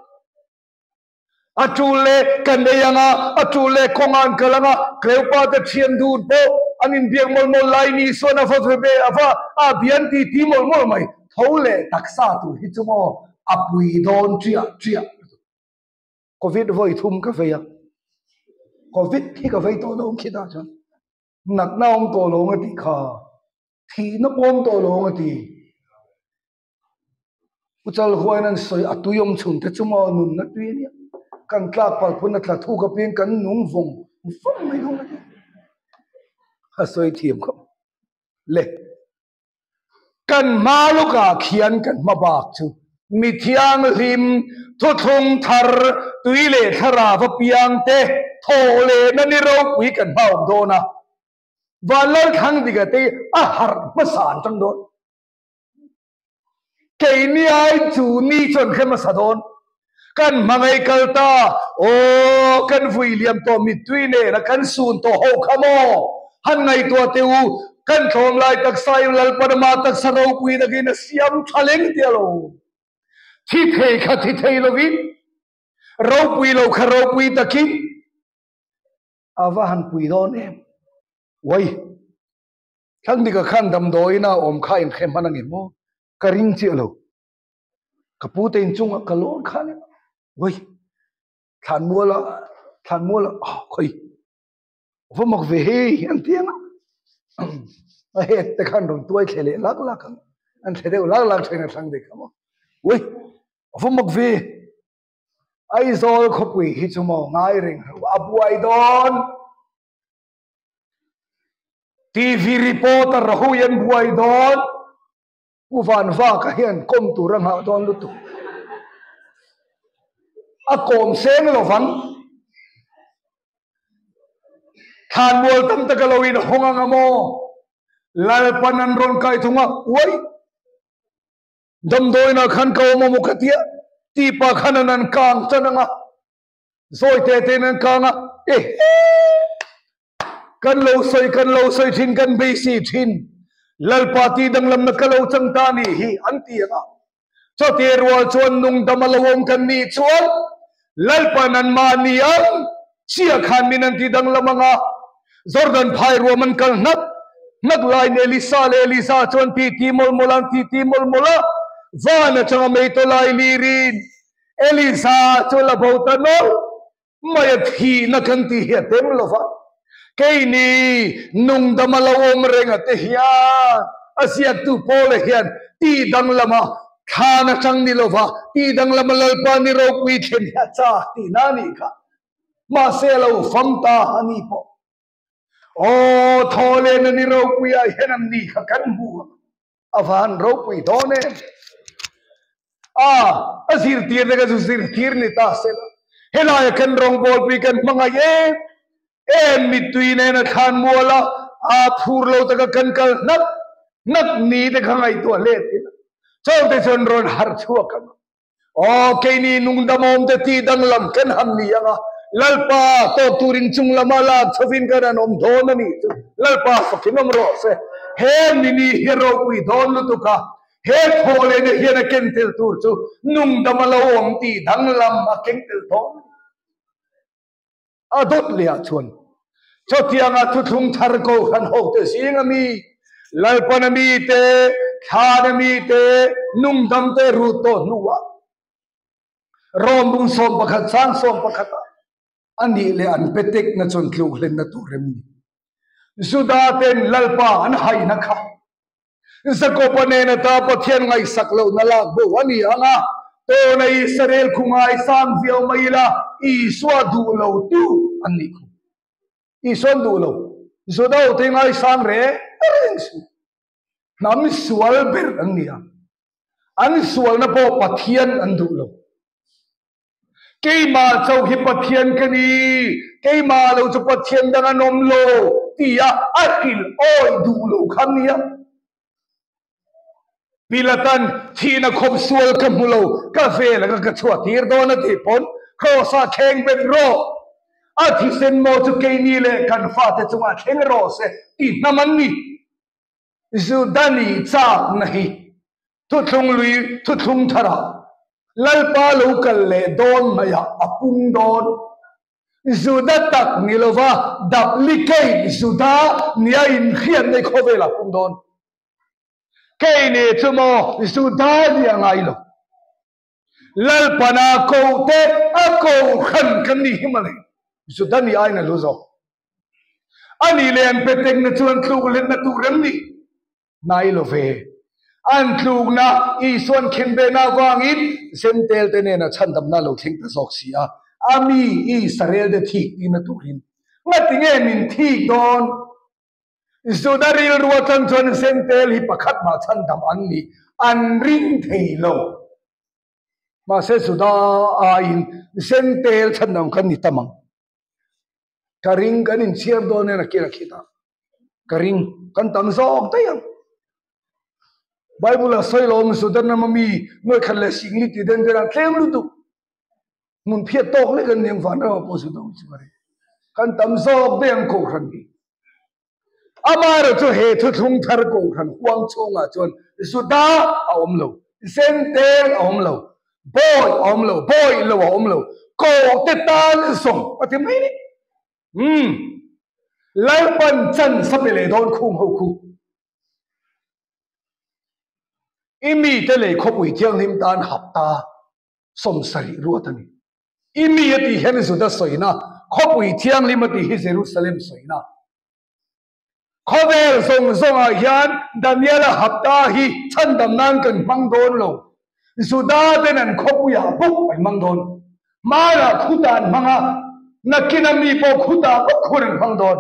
A tul leh kan ei anga, a tul leh kawngah an kal anga, Cleopa te thian dun pawh an inbiak mawlh mawlh lai ni chuan a va ve ve a va a bia an ti ti mawlh mawlh mai. Tho leh taksa tur hi chu maw a pui dawn chiah chiah. Covid vawi thum ka vei a, Covid hi ka vei tawh lo ang khitah chuan natna awm tawh lo ang a tih kha, thihna pawh awm tawh lo ang a ti. U Chalhuain an sawi a tui awm chhun te chu maw nunna tui a nia, kan tlak palh phun a tla thuk apiang kan nung vawng vawng mai dawn a nia. A sawi thiam khawp le. Kan hma lawkah khian kan hma bak chu mi thianghlim thuthlung thar tui leh thlarau apiang te thawh lehna ni ropui kan hma awm dawn a, Vanlalthlang dika te a harh hmasa an tang dawn. Keini ai chu ni chuan hre hmasa dawn. Kan hmangaih kal ta, aw kan vui liam tawh mittui nena kan sun tawh ho kha maw? Han ngaihtuah teh u, kan tlawm lai taksa in Lalpan ama taksa ropui takin a siam tha leng tia lo. Thi thei kha thi thei lovin, ropui lo kha ropui takin a va han pui dawn em. Uai! Thangdika khan damdawiin a awm kha in hre hman ange maw? Ka ring chiah lo. Ka pu te inchungah ka lawn khan in ui thlanmuala thlanmuala ah khawi va mak ve hei an ti ang a. A het te khan rawn tuai thle leh lak lak ang. An thle deuh lak lak thin a Thangdika maw. Ui va mak ve. Aizawl khawpui hi chu maw ngai reng reuh a buai dawn. TV reporter ho hian buai dawn, Pu Vanvaka hian kawm tur a nghah dawn lutuk. A kawm seng lovang. Thlanmual tam taka lo in hawng anga maw? Lalpan an rawn kai thung a, uai! Damdawiinah khan ka awm a maw ka tia, tipa khan an an kang tan anga. Zawi te tein an kang a, ehe! Kan lo sawi, kan lo sawi thin, kan beisei thin. Lalpa tih danglamna ka lo chang ta nih hi, an ti ang a. Chawte rual chuan nungdam a lo awm kan nih chuan Lalpa'n anmahni ang chiah khan min an ti danglam ang a. Jordan phai ruam an kal hnak hnak laiin Elisa leh Eliza chuan titi mawlh mawlh an titi mawlh mawlh a, van atanga mei tawlai lirin Elisa chu la bo ta nawlh mai a, thihna kan tih hi a tem lo va, keini nungdam a lo awm reng a te hian a ziaktu Paula hian tih danglama thlan atang ni lo va, tih danglama Lalpa ni ropui thlen hi a chak tihna a nih kha. Mahse a lo fam ta a ni pawh. Aw, thaw lehna ni ropuiah hian an ni kha kan hmu a. A van ropui dawn em? A, a zirtir te kha chu zirtir ni ta se la. Helaia kan rawngbawlpui kan hmangaih em em mittui nena thlan mual a, a phur lo taka kan kal hnak hnak ni te kha ngaihtuah let ila. Chawngte chuan rawn harh chhuak ang a. Aw, keini nungdamawm te tih danglam kan han ni ang a, Lalpa tawk turin chung lama lak chhovin kan han awm dawn a nih chu. Lalpa fakin awm rawh se. He mini hi a ropui dawn lutuk a, he thaw lehna hian a ken tel tur chu nungdam a lo awm tih danglam a keng tel dawn a ni. A dawt leh ah chuan chutianga thuthlung thar kohhran hote zinga mi, Lalpana mite, Thlana mite, nungdamte rut tawh hnuah Rom bung 11 sang 11 ah a nih leh an petekna chuan tluk hlenna tur rem ni. Juda ten Lalpa an haihna kha Jakoba nena ta Pathian ngaihsak lohna lak bo a ni ang a, tawna Israel khu ngaisang viau mai ila Isua duh lo tu an nih khu. Isuan duh lo, Juda ho te ngaisang reng reng suh. Hnam sual ber an ni a, an sualna pawh Pathian an duh lo. Keimah chauh hi Pathian ka ni, keimah lo chu Pathian dang an awm lo tia a hrilh awi duh lo kha nia. Pilatan thihna khawp sual ka hmu lo, ka vel anga ka chhuah tir dawn a tih pawn Kraws-ah thleng bet rawh, a thisen maw chu keini leh kan fate chungah thleng rawh se ti hnam an ni. Judani chakna hi thuthlung lui thuthlung tharah. Lalpa lo kal leh dawn hnaihah a pung dawn. Juda tak ni lova duplicate Juda nia inhriatna hi khawvelah a pung dawn. Keini chu maw Juda ni a ngai lo. Lalpana koh te a kohhran kan nih hi mawle. Juda ni aiin a lu zawk. A nih leh an petekna chu an tluk letna tur em ni? Nai lo ve. An tlukna Isuan khenbehna avangin Zentel te nena chhandamna lo thleng ta zawk si a, a mi Israel te thik tina turin. Ngatinge min thik dawn? Juda rilru atang chuan Zentel hi pakhat mah chhandam an nih an ring thei lo. Mahse Juda aiin Zentel chhandam kan ni tam ang. Ka ring kan inchhiar dawn nen a kir a khit a. Ka ring kan tam zawk daih ang. Bible a sawi lo awm Sudan rama mi nuai khat leh singli ti den den a tlem lutuk. Hmun phiat tawk lek an niang van rama pawh Sudan chu ka ring. Kan tam zawk daih ang kohhran hi. Amaherawh chu he thuthlung thar kohhran huang chhungah chuan Juda a awm lo, Zentel a awm lo, Bawi a awm lo, Bawi lo a awm lo, Kohte tan zawng a ti mai ni. Umm. Lalpan chan sa pe leh dawn khung ho khu. I mite lei khawpui thianghlim tan hapta 70 ruat a ni. I mi a tih hian Juda sawina, khawpui thianghlim a tih hi Jerusalem sawina. Khawvel zawng zawngah hian Daniela hapta hi chhandam nan kan hmang dawn lo. Juda ten an khawpuiah bawk an hmang dawn. Hmanah khutah an hmang a, nakina mi pawh khutah bawk khur an hmang dawn.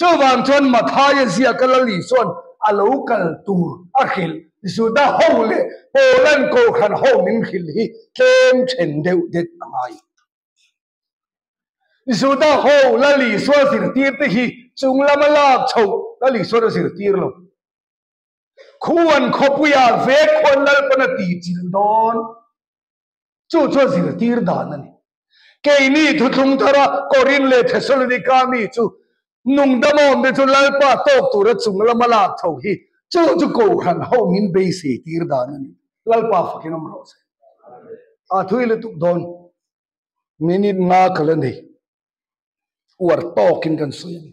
Chuvang chuan Mathaia ziaka Lal Isua'n a lo kal tur a hrilh Juda ho leh Poland kohhran ho min hrilh hi tlem then deuh det a ngai. Juda ho Lal Isua zirtir te hi chung lama lak chhoh Lal Isuan a zirtir lo. Khuan khawpuiah vek khuan Lalpan a tihchilh dawn. Chu chu a zirtir dan a ni. Keini thuthlung thara Korin leh Thesalonika mi chu nungdam awmte chu Lalpa tawk tura chung lama lak tho hi chu chu Kohhran ho min beisei tir dan a ni. Lalpa fakin awm rawh se. A thui lutuk dawn. Minute nga ka la nei. Uar tawkin kan sawi a ni.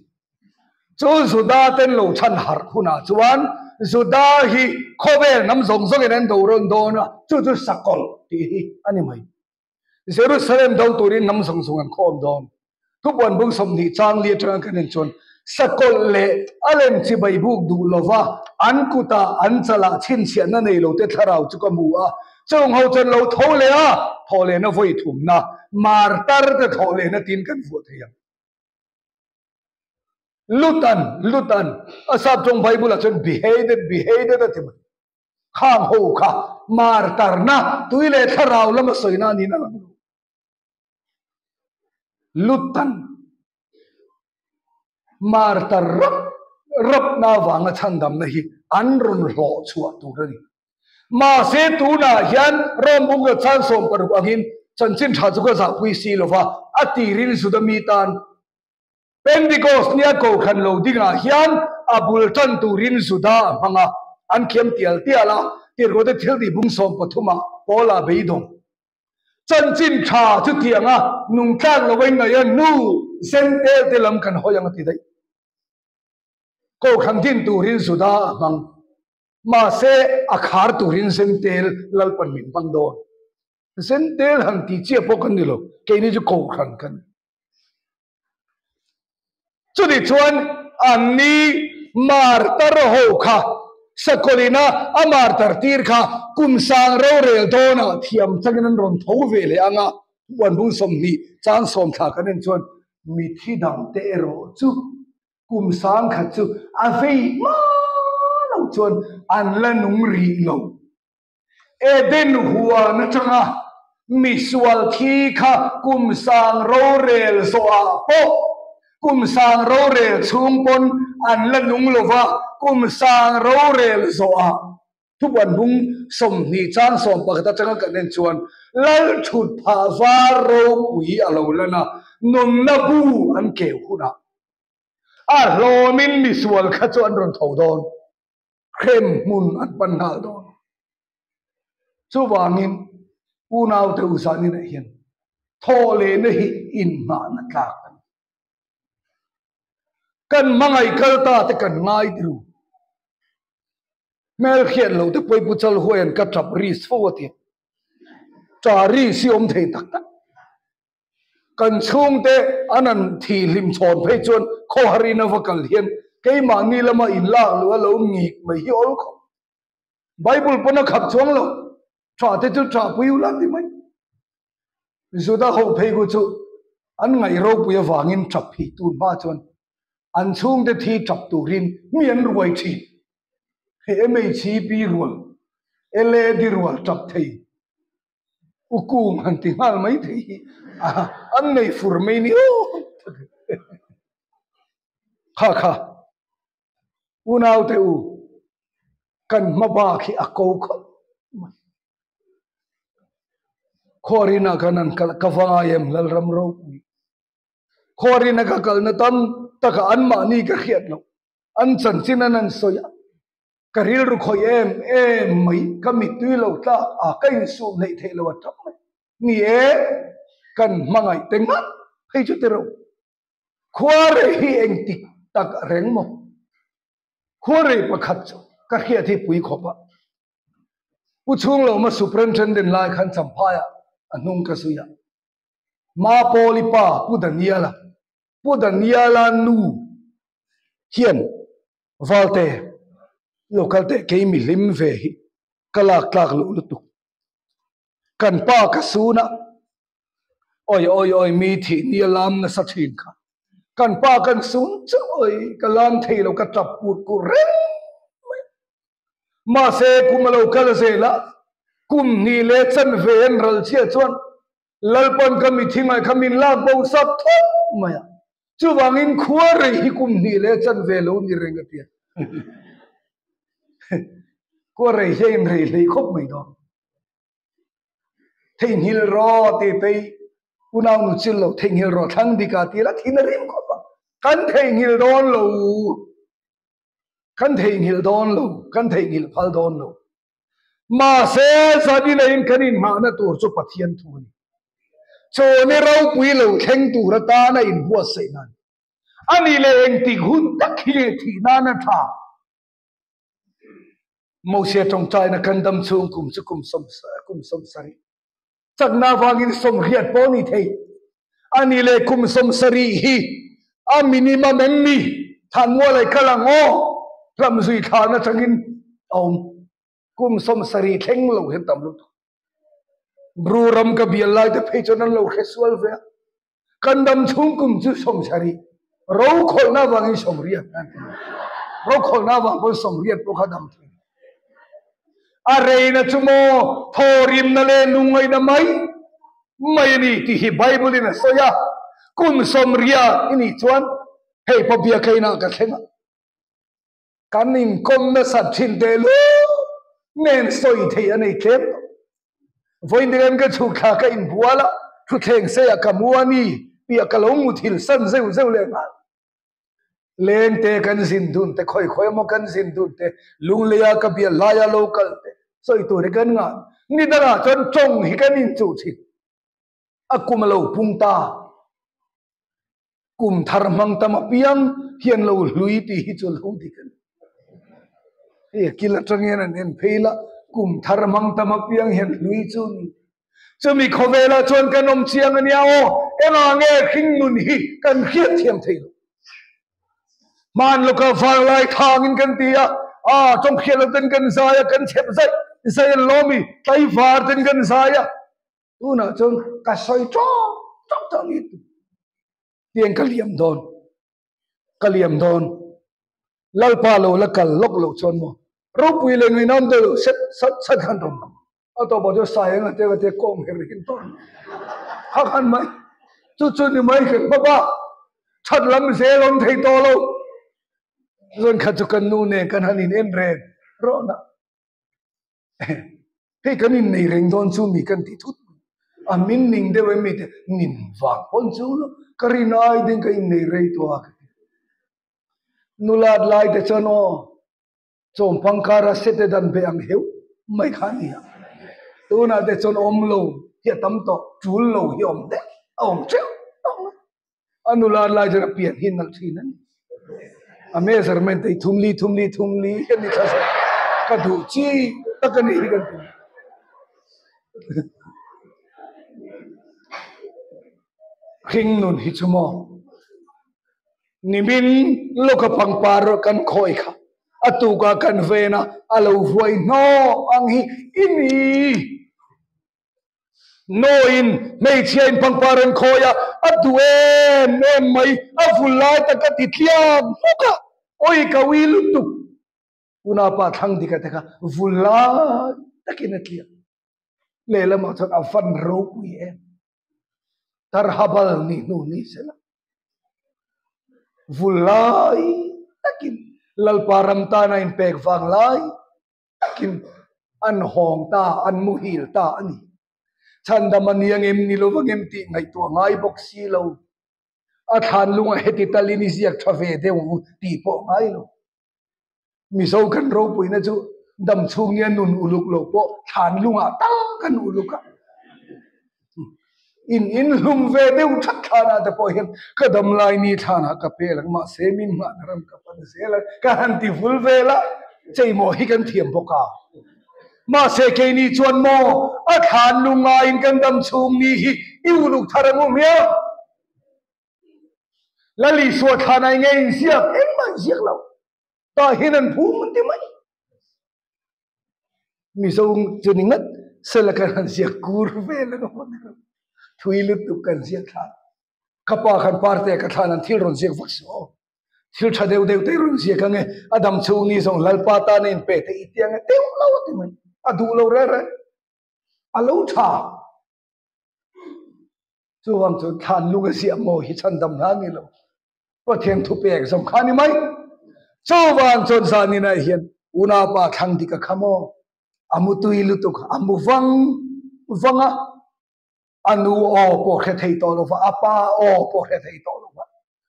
Chu Juda ten lo chhan harh hunah chuan Juda hi khawvel hnam zawng zawngin an do rawn dawn a, chu chu sakawlh tih hi a ni mai. Jerusalem do turin hnam zawng zawng an khawm dawn. Thupuan bung 20 chang li atanga kan en chuan sakawlh leh a lem chibai buk duh lova an kutah an chalah chhinchhiahna nei lote thlarau chu ka hmu a, Chung ho chuan lo tho leh a, thawh lehna vawi thumna, martar te thawh lehna tiin kan vuah thei ang. Lutan, Lutan, a sap tawng Bible ah chuan beheaded, beheaded a ti mai. Khang ho kha martarna, tui leh thlarau lama sawina niin a lang lo. Lutan, martar rap rapna avanga chhandamna hi an rawn hlawh chhuah tur a ni. Mahse tunah hian Rome bunga chan 16 angin chanchin tha chu ka zahpui si lova, a tirin Juda mi tan Pentecost nia kohhran lo dingah hian a bul tan turin Juda a hmang a, an thiam tial tial a, tirhkote thil tih bung 13 ah Paula beidawng. Chanchin tha chutianga nungtlak lo in ngaih a nu zen tel te lam kan hawi ang a ti daih. Kohhran din turin Juda a hmang. Mahse, a khar turin Zentel Lalpan min hmang dawn. Zentel han tih chiah pawh kan ni lo, keini chu kohhran kan ni. Chutih chuan anni martar ho kha Sakawlina a martar tir kha kum sang rorel dawnah thiam changin an rawn tho ve leh ang a, huan bung 20 chang sawm thla kan en chuan mithi dangte erawh chu Kum 1000 chu a vei hma lo chuan an la nung rih lo. Eden huan atanga misual thi kha kum sang rorel zawhah pawh kum sang rorel chhung pawn an la nung lo va, kum sang rorel zawhah thupuan bung 20 chang 11 atanga kan en chuan lal thut phah var ropui a lo lan a, nunna bu an keu hunah A hlawmin misual kha chu an rawn tho dawn, hrem hmun an pan nghal dawn. Chuvangin. Unaute u zaninah hian thaw lehna hi inngahna tlak a ni. Kan hmangaih kal ta te kan ngai tiru. Hmel hriat lo te pawi pu chal huai an ka tap ris fo a tia. Ṭa ris hi awm thei tak tak. Kan chhungte an an thih hlim chhawn phei chuan khawharin a va kal hian keimahni lama inlak luh a lo ngik mai hi awl khawp. Bible pawn a khap chuang lo, ṭha te chu ṭha pui ula ti mai. Juda ho phei ku chu an ngaih ropui avangin ṭap hi tun hma chuan an chhungte thi ṭap turin mi an ruai ṭhin. Hei MHCP rual, LAD rual ṭap thei u kung han ti nghal mai thei hi an nei fur mai ni aw. Kha kha. Unaute u, kan hma bak hi a ko khawp mai. Khuarina kan an kal ka va ngai em Lalram ropui. Khuarina ka kalna tam taka anmahni ka hriat loh, an chanchin an an sawi a, ka rilru khawih em em mai, ka mittui lo tlak a, ka insum hleih theih lo a tam mai. Ni e, kan hmangaih te ngat phei chu tiro. Khua rei hi engtik tak reng maw? Khua rei pakhat chu ka hriat hi pui khawp a. Pu Chhunglawma Superintendent lai khan Champhaiah a hnung ka zui a. Ma Pawli pa Pu Daniela, Pu Daniela nu hian Valte local teh kei mi hlim ve hi ka lak tlak loh lutuk. Kan pa ka sun a, Awi awi awi mi thih ni a lam nasa thin kha. Kan pa kan sun chu awi ka lam thei lo ka tap kur kur reng mai. Mahse kum a lo kal zel a, kum hnih leh chanve an ral chhiah chuan Lalpan ka mithi ngaih kha min lak bo sak thawk mai a. Chuvangin khua rei hi kum hnih leh chanve lo ni reng a tia. Khua rei hian inrei hlei khawp mai dawn. Theihnghilh rawh ti pei unau nu chil lo theihnghilh rawh thlang dik a ti la thin a rim khawp a. Kan theihnghilh dawn lo, kan theihnghilh dawn lo, kan theihnghilh phal dawn lo. Mahse zanin aiin kan inhmahna tur chu Pathian thu a ni. Chaw ni ropui lo thleng tur atana inbuatsaih nan. A nih leh engtik hun tak hi nge thih nan a tha? Mose tawngtaina kan dam chhung kum chu kum sawm kum sawmsarih chakna avangin sawmriat pawh a ni thei. A nih leh kum sawmsarih hi a minimum em ni? Thanmualai kal ang aw, hlamzui thlan atangin a awm. Kum sawmsarih thleng lo hian tam lutuk. Bru ram ka bial lai te phei chuan an lo hre sual ve a. Kan dam chhung kum chu sawmsarih rokhawlhna avangin sawmriat an ti. Rokhawlhna avang pawn sawmriat pawh kha dam thei. A reina chu maw thawrimna leh lungngaihna mai mai a ni tih hi Bible in a sawi a. Kum sawmriat i nih chuan hei pawh biakeinah ka thleng a. Kan inkawm nasat thin teh lu nen sawi theih a nei tlem tawh. Vawiin ding an ka chhuk thla ka inbual a, thuthleng sei ah ka mu a ni piah ka lo mu thil san zeuh zeuh leh nghal. Leng te kan zin dun te, khawi khawi emaw kan zin dun te, lunglei ah ka bial lai a lo kal te, sawi tur hi kan ngah. Ni dangah chuan tawng hi kan inchuh thin. A kum a lo pung ta. Kum thar hmang tam apiang hian lo hlui tih hi chu lo dik a ni. Hei a kil atang hian an en phei la, kum thar hmang tam apiang hian hlui chu ni. Chumi khawvelah chuan kan awm chiang a nia aw, engah nge hring nun hi kan hriat thiam thei lo. Hman lawka vanglai thangin kan ti a, a tawng hriat lo ten kan zai a, kan chhep zaih zaih an lawm i, tlaivar ten kan zai a. Tunah chuan ka sawi tawk tawk tawh ni tiang ka liam dawn ka liam dawn lalpa lo la kal lawk lo chuan maw ropui leh ngaihnawm deuh deuh set sat sat khan rawn awm a tawp ah chuan sai anga te te kawng her hin tawh kha khan mai chu chu ni mai kan hmap a that lam zel awm thei tawh lo chuan kha chu kan nu nen kan han in en reng rawh na. Hei kan innei reng dawn chu mi kan ti thut mai. A min ning deuh em mi te nin vang pawn chu lo ka rin ai ding ka innei rei tawh a ka ti. Nulat lai te chuan aw chawmpang kara sete dan be ang heuh mai kha a ni a. Tunah te chuan awm lo hi a tam tawh, tul lo hi a awm deuh, a awm teuh tawh mai. A nula lai chuan a pian hi nalh thin a ni. A measurement te hi thumli thumli thumli hi a ni thla zawk. Ka duh chi tak a ni hi kan ti. Hring nun hi chu maw? Nimin lawka pangpar kan khawi kha a tuka kan vena a lo vuai hnawh ang hi i ni. Nawiin hmeichhia in pangpar an khawi a, a duh em em mai, a vul lai tak a ti tliak hmuk a, awi ka ui lutuk. Unapa thlang dika te kha vul lai takin a tliak. Lehlamah chuan a van ropui em. Tarhabal ni hnu ni sela. Vul lai takin Lalpa ram tana inpek vang lai takin an hawng ta, an muhil ta a ni. Chhandam a ni angem ni lo vangem tih ngaihtuah ngai bawk si lo. A thlan lunga heti talin i ziak tha ve deuh ang u tih pawh ngai lo. Mizo kan ropuina chu dam chhung nia nun uluk lo pawh thlan lungah tal kan uluk a. In in hlum ve deuh that thlanah te pawh hian ka dam lai ni thlanah ka pel ang mahse min nghahna ram ka pan zel a ka han ti vul vel a cheimaw hi kan thiam bawk a. Mahse keini chuan maw a thlan lungaiin kan dam chhung ni hi i uluk thar ang u hmiang. Lal Isua thlan ai nge in ziak engmah in ziak lo tah hian an phum an ti mai Mizo chu ni ngat sela kan han ziak kur vel an awm ani lo thui lutuk kan ziak thlan ka pa khan parte ka thlan an thil rawn ziak vak suh aw thil tha deuh deuh te rawn ziak ange a dam chhung ni zawng Lalpa tan a in pe te i ti ange deuh lo a ti mai a duh lo reng reng a lo tha. Chuvang chu thlan lung a ziah maw hi chhandam hna ni lo. Pathian thupek zawm kha ni mai. Chuvang chuan zaninah hian unaupa thlang dik a kha maw? A mutui lutuk, a mu vang vang a, a nu aw pawh hre thei tawh lo va, a pa aw pawh hre thei tawh lo va.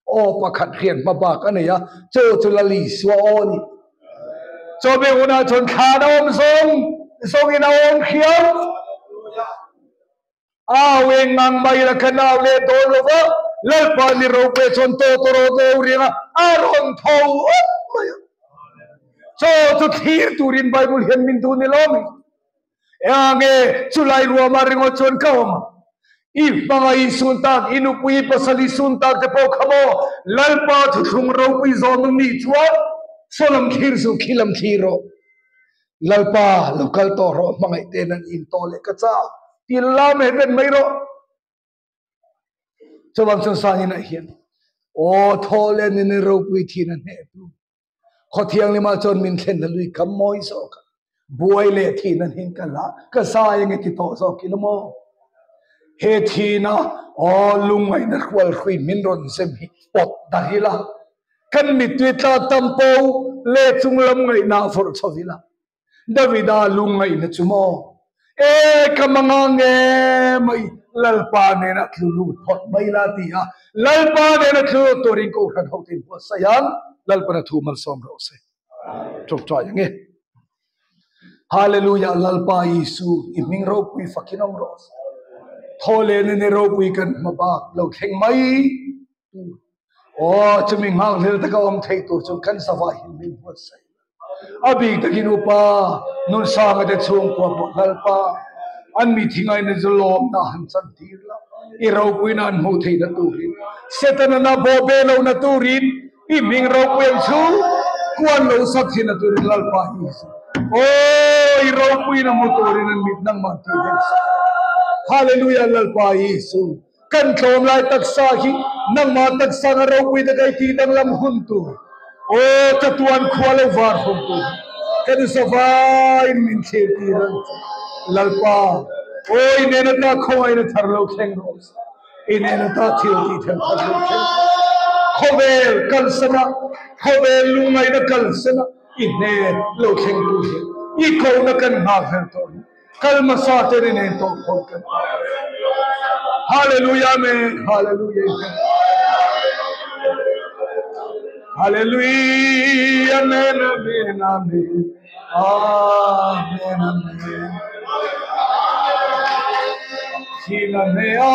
Aw pakhat rian hma bak a nei a, chu chu Lal Isua aw a ni. Chumi hunah chuan thlan a awm zawng zawngin a awm hriam. Au eng ngang mai la ka nau leh dawn lo va, Lalpa ni rope chuan tawt a rawn lo ring a, a rawn tho awp mai a. Chaw chu thlir turin Bible hian min duh ni lo mi. Eng nge chulai ruama ringawt chuan ka awm a? I hmanga i sun tak, i nupui, i pasal i sun tak te pawh kha maw Lalpa thuthlung ropui zawm ang nih chuan saw lam thlir suh, khi lam thlir rawh. Lalpa lo kal tawh rawh, hmangaih ten an in tawh leh ka chau ti lam he ben mai rawh. Chuvang chuan Sangin ah hian aw thaw leh ni ropui thin a hneh tu. Khaw thianghlimah chuan min thlen a lui kam mawi zawk a, buai leh thin an hin ka la, ka zai ange ti tawh zawk ila maw? He thina aw lungngaihna hrual hrui min rawn zem hi pawt darh ila, kan mittui tlak tam po leh chung lam ngaihna vawrh chho ila. Davida lungngaihna chu maw? E ka manga nge mai Lalpa nena tlu lut phawt mai la ti a, Lalpa nena tlu lut turin Kohhran hote in buatsaih ang, Lalpana thu malsawm rawh se. Ṭawngṭai ang e. Hallelujah Lalpa Isu i hming ropui fakin awm rawh se. Thaw leh nene ropui kan hma bak lo thleng mai tur. Aw chumi nghak hlel taka awm thei tur chu kan zavah hian min buatsaih. A bik takin upa Nunsanga te chhungkua pawh Lalpa an mi thingaina chu lawmna han chan tir la, i ropuina an hmuh theihna turin, Setana na bawh be lohna turin i hming ropui ang chu kuan lo sak thinna turin Lalpa hi si. Aw i ropuina hmu turin an mit nangmah tih vek si. Hallelujah Lalpa Isu. Kan tlawm lai taksa hi nangmah taksa nga ropui taka i tih danglam hun tur, aw chatuan khua lo var hun tur hi kan zavaiin min thlir tir ang che. Lalpa, aw i nen ata khawngaihna thar lo thleng rawh se, i nen ata thil tih thel thar lo thleng rawh se. Khawvel kalsana, khawvel lungngaihna kalsana i hnen lo thleng tur hian i kohna kan nghakhlel tawh hi. Kal hmasa te ri nen tawh phawt kan Hallelujah amen Hallelujah Hallelujah amen amen amen amen amen. Thina mea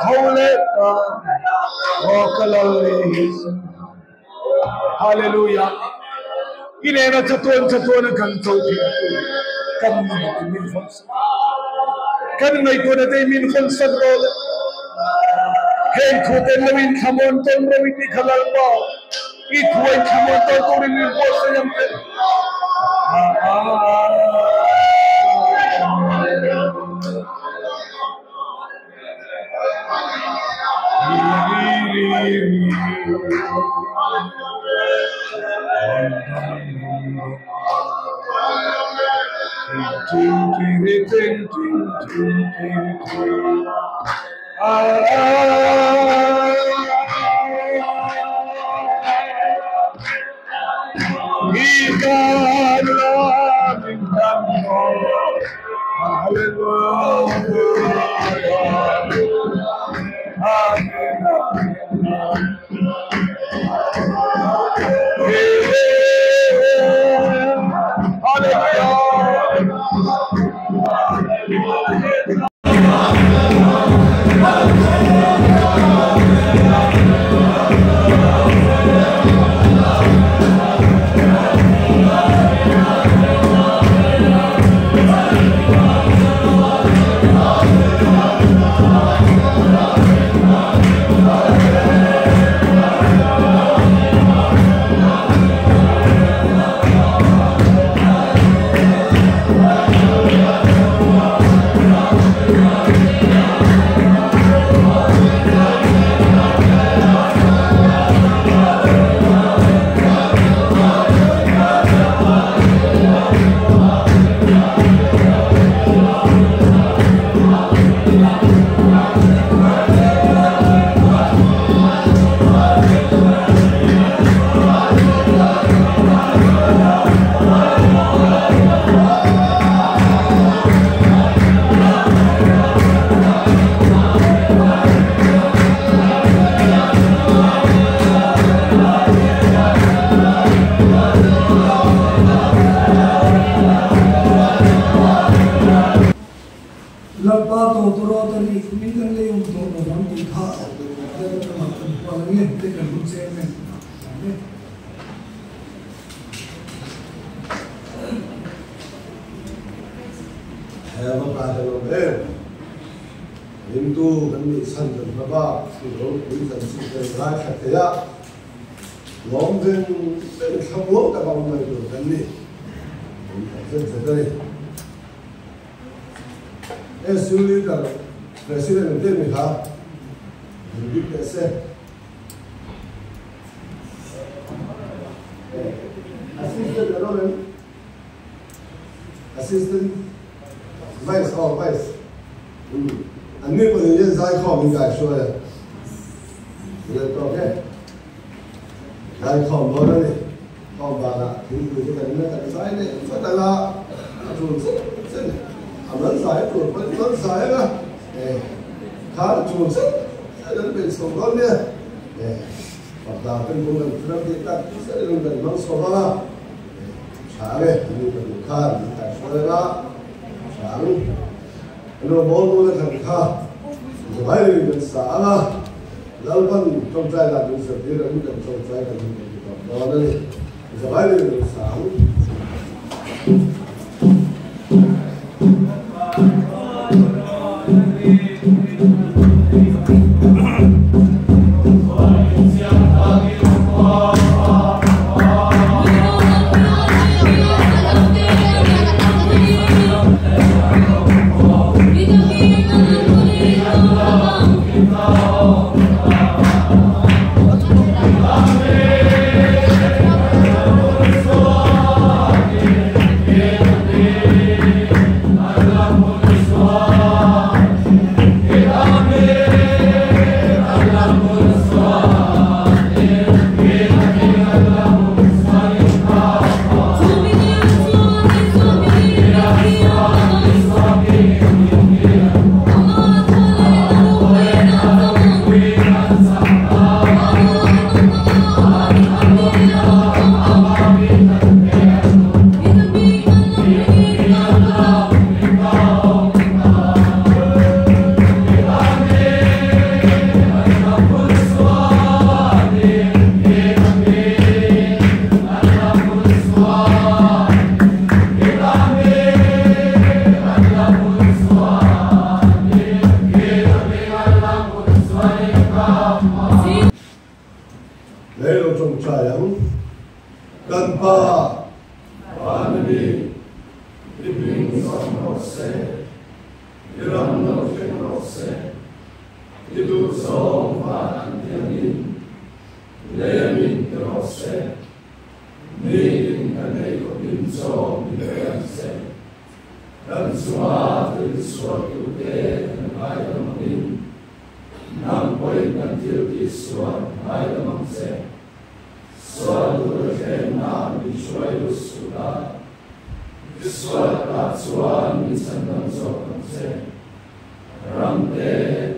thauleta o kalali. Hallelujah. Inena chatuan chatuan kan chau thi kan na min khon kan ngai tu na te min khon sak ro hen thu ten na min khamon ton ro iti khalal pa i thuai khamon ton to min bo sayam te. Amen. Kan Pa, van a mi, i hming fak rawh se, i ram lo thleng rawh se, i duhzawng van an ti angin lei a min ti rawh se, nitin kan ei khawpin chaw min pe ang che. Kan chunga thil sualtute kan ngaidam angin nang pawhin kan thil tihsual ngaidam ang che. Sual tur thlenna min hruai lut suh la, i sual lakah chuan min chhandam zawk ang che. Ram te.